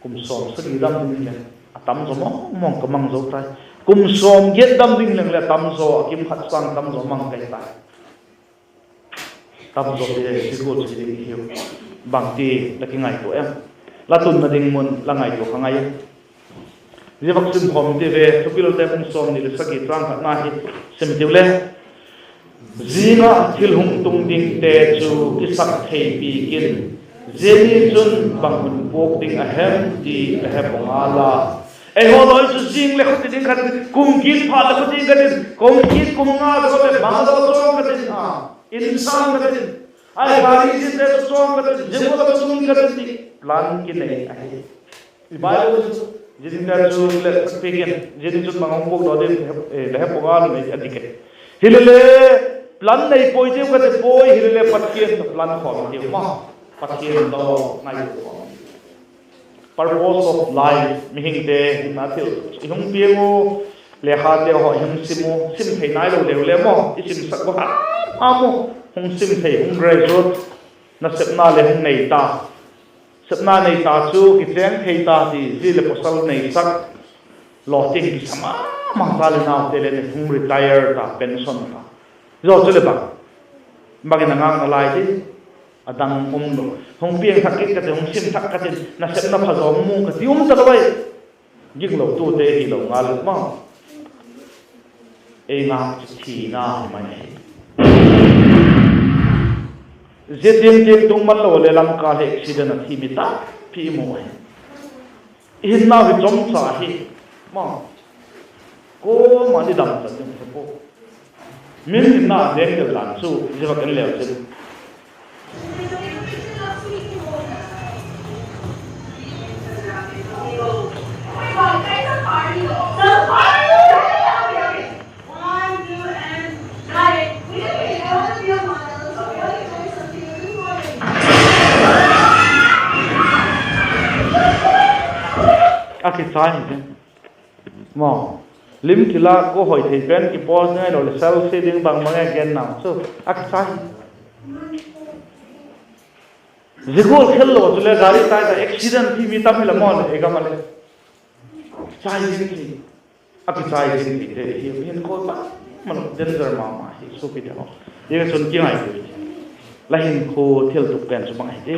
kum sawmsagi dam ding leng a tam zaw mawng mawng ka mang zo tai. Kum sawmgiat dam ding leng le a tam zaw, a kim khat sâng tam zaw mang kai tai. Tam zaw ti le, zia gual chu ding hiu. Bangti la kingaitua em? La tunna ding mun la ngaitua kha ngai. Zia vak sim khawm ti ve, Thupilte bung sawmni leh sagi chang khatna hi sim tiu le, Zing ah thil hung tung dingte chu kisak thei piak in, zia ni chun bang hun puak ding a hem ti la he pua ngal a. Eihaw lawi chu zing leh khuti ding khat in, kum kit phat leh khuti ding khat in, kum kit kum nga leh khuti ding, bang a daw chuang khat in, a, insâng khat in, a, gari zinte chu chuang khat in, zia gual a chun khat in ti, plan kinei ahi. I Bible chu, zia dingte chu le piak in, zia ni chun bang hung puakdaw ding, eh, la he pua ngal a ti kei. Hilele, plan nei puai tiu ka ti puai, hilele Pathian tawh plan khawm tiu ma. Pathian tawh ngaitua khawm. Purpose of life, mihingte hinna thil i hung piang u, lekhate haw i hung sim u, sim thei nailo leu le maw, i simsak u ham ham u, hung sim thei, hung graduate, nasepna le hung nei ta. Sepna nei ta chu kichêng thei ta ti, zi leh pawsal neisak, lawting kisa ma ma, cha leh naute le ni hung retire ta, pension ta. Zia chu le bang, bang in a ngâkna lai di, a dang um lo. Hung piang thak kit ka tin, hung sim thak ka tin, nasepna pha zaw mu ka ti um talo ai. Ginglotute hilo ngal u ma. Ei ngâk chu thina hi mai ahi. Zia tiang tiang tung man lo le Lamka le accident a thi mi tampi i mu ahi. I hinnau hi chomcha hi. Ma, kuama'n i damchan ding hi pua. Min hinna deng del dan chu zia vak en leu chin. A kichai hi. Maw, lim kila kua hoi thei pen kipost ngai lo leh selfie ding bang bang e gen nau chu. A kichai. Zia gual khel lo chule gari tai ta accident thi mi tam hila maw le, ei gam a le. Chai zing thei. A kichai zing theite hi hinkhua ma ma, danger ma ma hi suapite haw. Hi ka chun kingaitua. La hinkhua thil tuk pen chu bang ahi ti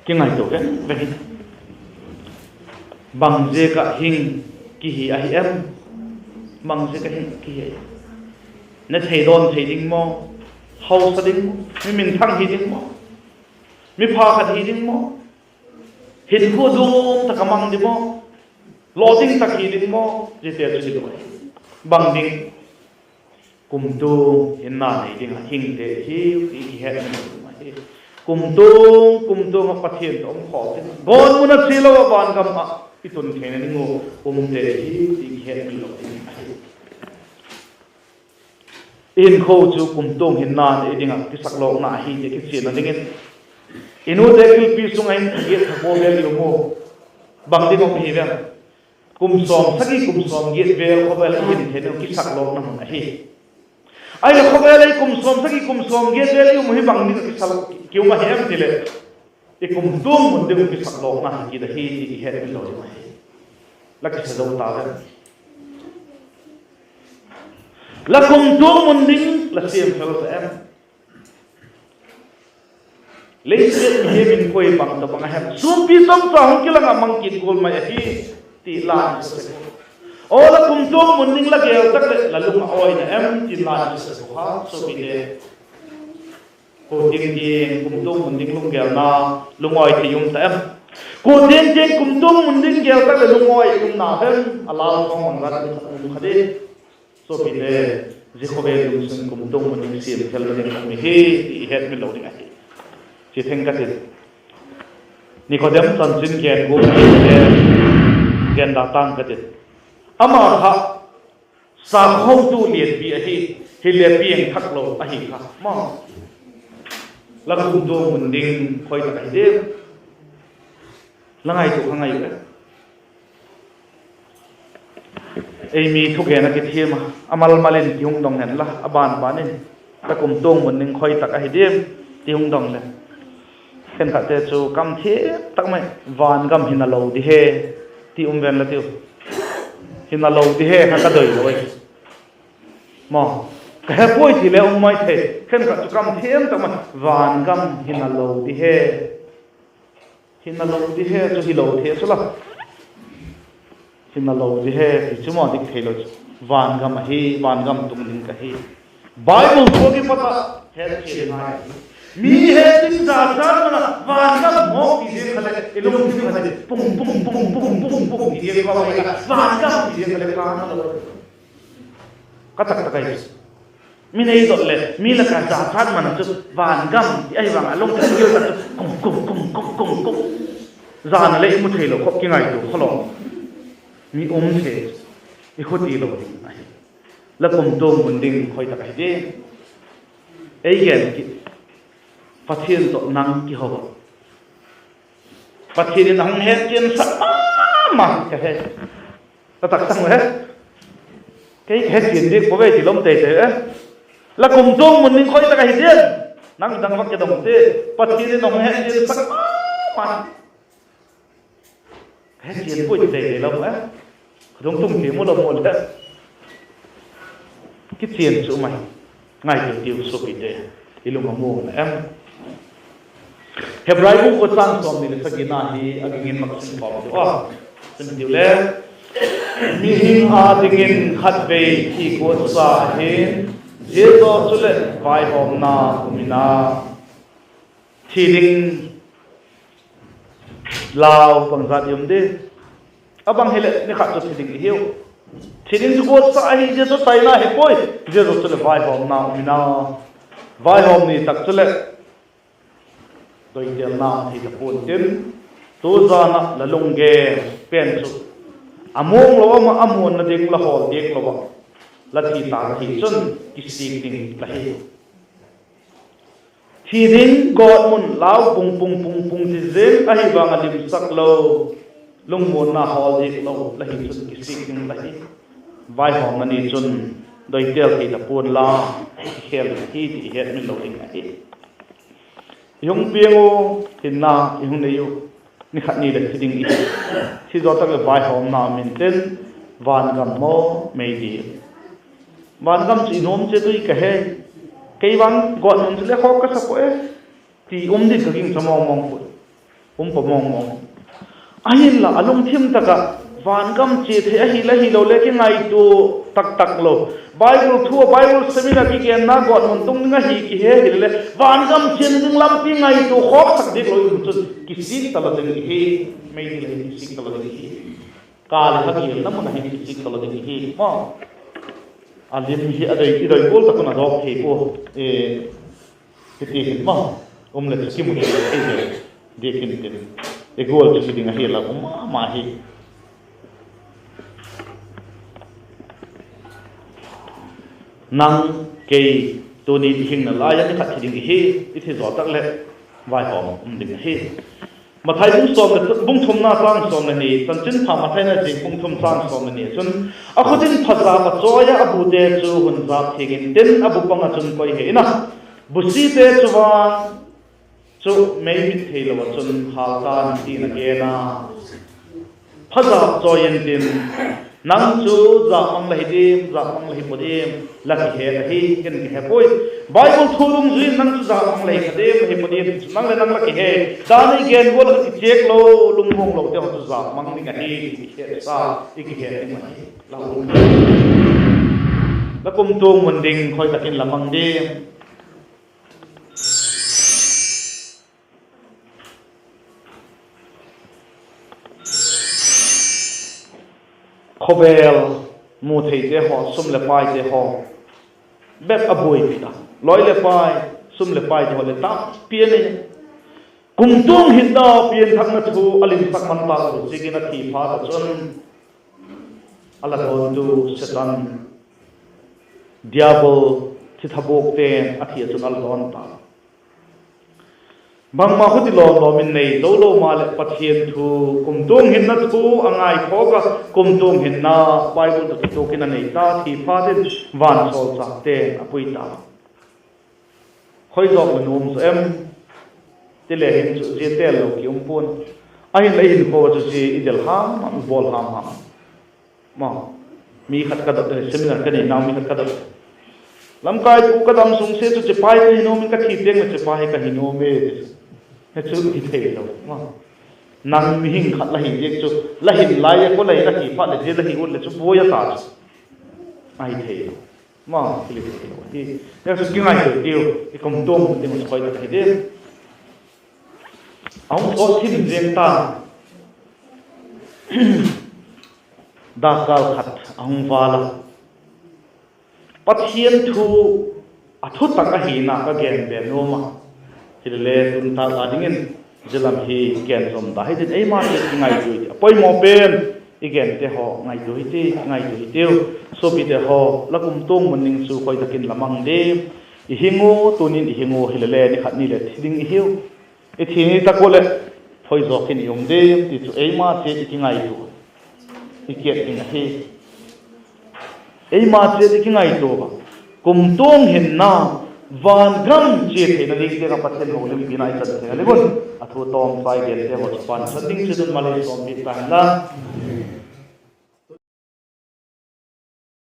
kingaitua veng veng hi. Bang ziak ah hing kihi ahi em? Bang ziak ah hing kihi ahi? Ne thei dawn thei ding maw? Hausa ding maw? Mi minthang hi ding maw? Mi pha khat hi ding maw? Hinkhua dum tak a mang ding maw? Lawting tak hi ding maw? Ziate chu hilo ahi. Bang ding? Kumtuang hinna nei ding ah hingte hi ti kihetmil lo ding ahi. Kumtuang, kumtuang ah Pathian tawh um khawm ding, gawtmun a chia lo ah van gam ah i tun theina ding uh umte hi ti kihetmil lo ding ahi. I hinkhua chu kumtuang hinna nei ding ah kisaklawkna ahi ti kichianna dingin, i nute gilpi sung ah hin tha giat tha kua vel i um u. Bang ding um hi vem? Kum sawmsagi kum sawmgiat vel khawvel i hin theina ding kisaklawkna mun ahi. Ahileh khawvel ah i kum sawmsagi kum sawmgiat vel i um hi bang ding ah kisa, ki um ahi em ti leh, i kumtuang mun ding uh kisaklawkna hi kit ahi ti kihetmil lo ding ahi. la kisa zo ta em? La kumtuang mun ding la siam fel ta em? Leiset mihing in koi bang tawhbang a hem suanpi chawmcha hung kilang ah mang kit gual mai ahi, ti la i sa sek u. Aw, la kumtuang mun ding la gel tak leh la lung a awi na em, tin la i sa sek u kha, suapite. Kua tiang tiang kumtuang mun ding lunggelna, lungawi thei um ta em? Kua tiang tiang kumtuang mun ding gel tak leh lungawi umna hem? A lau khawng bangzat um kha di. Suapite, zia khawvel lungsun kumtuang mun ding siam fel ding um hi ti i hetmil lo ding ahi. Chia theng ka tin. Nikodem chanchin gen gual ka tin, gen da tang ka tin. Ama kha sakhotu lianpi ahi, hile piangthak lo ahi kha ma. La kumtuang mun ding khoi tak ahi diam? La ngaitua kha ngai u e. Ei mi thugen a kithiam a, a mal mal in ti hung dong hen la, a ban ban in, la kumtuang mun ding khoi tak ahi diam, ti hung dong le, khenkhatte chu kam thiam tak mai, van gam hina lo di he, ti um ven la tiu. Hina lo di he kha ka doi lo ai. Ma, ka he puai ti le um mai thei, khenkhat chu kam thiam tak mai, van gam hina lo di he. Hina lo di he chu hilo thei chu la. Hina lo di he ti chu ma dik theilo chu. Van gam ahi, van gam tung ding ka hi. Bible thu a kipat ah hetchian ngai. Mi he ding jachat man a van gam mawk ti ziang kha leh i lungthim kha leh pung pung pung pung pung pung ti ziang ka, van gam ti ziang kha leh ka na lo. Ka tak tak ai. Mi nei dot leh mi lak a jachat man a chu van gam ti ahi vang a lungthim gil tak chu kum kum kum kum kum kum. Zan a leh i mu theilo khop kingaitua khalo. Mi um thei, i khuti lo ding ahi. La kumtuang mun ding khoi tak ahi di. Ei gen kit, Pathian tawh nang kiho a, Pathian in a hung hetchian sak ma ma ka he. Ka tak tak he. Kei ka hetchian dik pua ve ti lom tei tei e. La kumtuang mun ding khoi tak ahi diam? Nang dang vak kidong te. Pathian in a hung hetchian sak ma ma. Hetchian puai ti tei tei lom e. Ka dung tung ti mu lom mu le. Kichian chu mai. Ngaitua tiu suapite. I lung a mu na em? Hebrai bung kua châng sawmni leh sagina hi a ging in mak sim khawm tiu a. Sim tiu le, mihing â dingin khatvei thi guatsa ahi, zia zaw chuleh vaihawmna um in a. Thi ding lau bangzat i um di? A bang hileh ni khat chu thi ding i hiu. Thi ding chu guatsa ahi, zia chu taina hi puai. Zia zaw chuleh vaihawmna um in a. Vaihawm ni tak chuleh doitelna um thei ta pua'n tin, tu zan ah la lunggel pen chu a muang lo ama a muanna ding la hawl diak lo ah, la thi ta la hi chun kisik ding la hi. Thi ding gawtmun lau pung pung pung pung ti zing ahi vang a limsak lo, lungmuanna hawl diak lo la hi chun kisik ding la hi. Vaihawmna ni chun doitel thei ta pua'n la, i khel ding ahi ti i hetmil lo ding ahi. I hung piang u, hinna i hung nei u, ni khat ni leh thi ding i hi. Thi zaw tak leh vaihawmna um in tin, vangam maw, meidil? Vangam chu i nuam chiat ui ka he. Kei vang gawtmun chu le khawk ka sa pua e, ti um ding ka gingcha mawng mawng puai. Um pua mawng mawng. Ahinla a lungthim tak ah vangam chia thei ahi la hilo le kingaitua tak tak lo, Bible thu a Bible seminar kigenna gawtmun tung ding ahi kihe hile le, vangam chian ding lampi ngaitua khawksak diak lo i um chun kisik talo ding i hi. Meidil ah hin kisik talo ding i hi. Ka leh ka gilna mun ah hin kisik talo ding i hi maw. A lim hi a doi, i doi gual tak un a dawk thei pua. Hiti hin maw, um leh chu kimu thei thei diak in tin, i gual chu hi ding ahi la um ma ma hi. Nang, kei, tuni i hing nalai a ni khat thi ding i hi. I thi zaw tak leh vaihawm um ding ahi. Mathai bung sawm leh, bung thumna châng sawm leh ni, Chanchinpha Mathai na ziak bung thum châng sawm leh ni chun, a khut in pha zâp a chawi a, a bute chu hun zâp thiang intin, a bu pang ah chun koi he in a, busite chu vang chu mei mit theilo ah chun hâl ta'n, ti'n a gen a. Phazap chawi intin, nang chu jahmang la hi diam, jahmang la hi pua diam, la kihet ahi, ken ka he puai. Bible thu dungzui in nang chu jahmang la hi kha diam, la hi pua diam ti chu nang leh nang la kihe. Dan i gen gual ah kichêk lo, lungmuang lote haw chu jahmang ding ahi, i kihesa, i kihet ding ahi. La um, la kumtuang mun ding khoi tak in la mang diam? Khawvel, mu theite haw, sum leh paite haw bep a buaipi ta. Lawi leh pai, sum leh paite haw leh tampi a nei. Kumtuang hinna pianthakna thu a limsak man tâk lo ziakin a thi phat ah chun a la dawntu Setan, Diabol, thithabuakte'n a thi ah chun a la dawn ta. Bangma huti lawm lawm in nei zo lo maleh Pathian thu, kumtuang hinna thu a ngaikhawk a, kumtuang hinna Bible tawh kituak in a nei ta, thi phat in vansawlchâkte'n a pui ta. Khoi zawk la nuam zaw em? Ti le hin chu zia tel lo ki um pua'n. Ahinla i hinkhua chu zia i del ham ham, i bawl ham ham. Ma, mi khat ka dot, seminar ka nei nau mi khat ka dot. Lamkai pu ka dam sung sia chu chipai ka hi nuam in, ka thi tiang leh chipai hi ka hi nuam e, ti chu. Hi chu hi thei lo ma. Nang mihing khat la hi ziak chu, la hin lai a kua la hi, la hi phat leh zia la hi ut leh chu buai a ta chu. Ahi thei lo. Ma, thil hi thei lo hi. Hi chu kingaitua tiu, i kumtuang ding chu khoi tak hi diam? A hung thawt thim ziang ta. Dakkal khat a hung vâl a, Pathian thu a thutak ahina ka gen be nuam a. Hilele tun tâk a dingin zia lam hi gen zom ta hitin, eima chiat kingaitua hi a poimaw pen. I gente haw ngaitua hiti, kingaitua hitiu. Suapite haw, la kumtuang mun ding chu khoi tak in la mang diam? I hing u, tunin i hing u, hilele ni khat ni leh thi ding i hiu. I thi ni tak ua leh, phoi zawk in i um diam ti chu eima chiat i kingaitua, i kiet ding ahi. Eima chiat i kingaitua a, kumtuang hinna, van gam chia theina ding tiang ah Pathian holimpina i chan theina ding un, a thu tawmchai gente haw chu pan chan ding chiat un malei sawmpiak ta inla.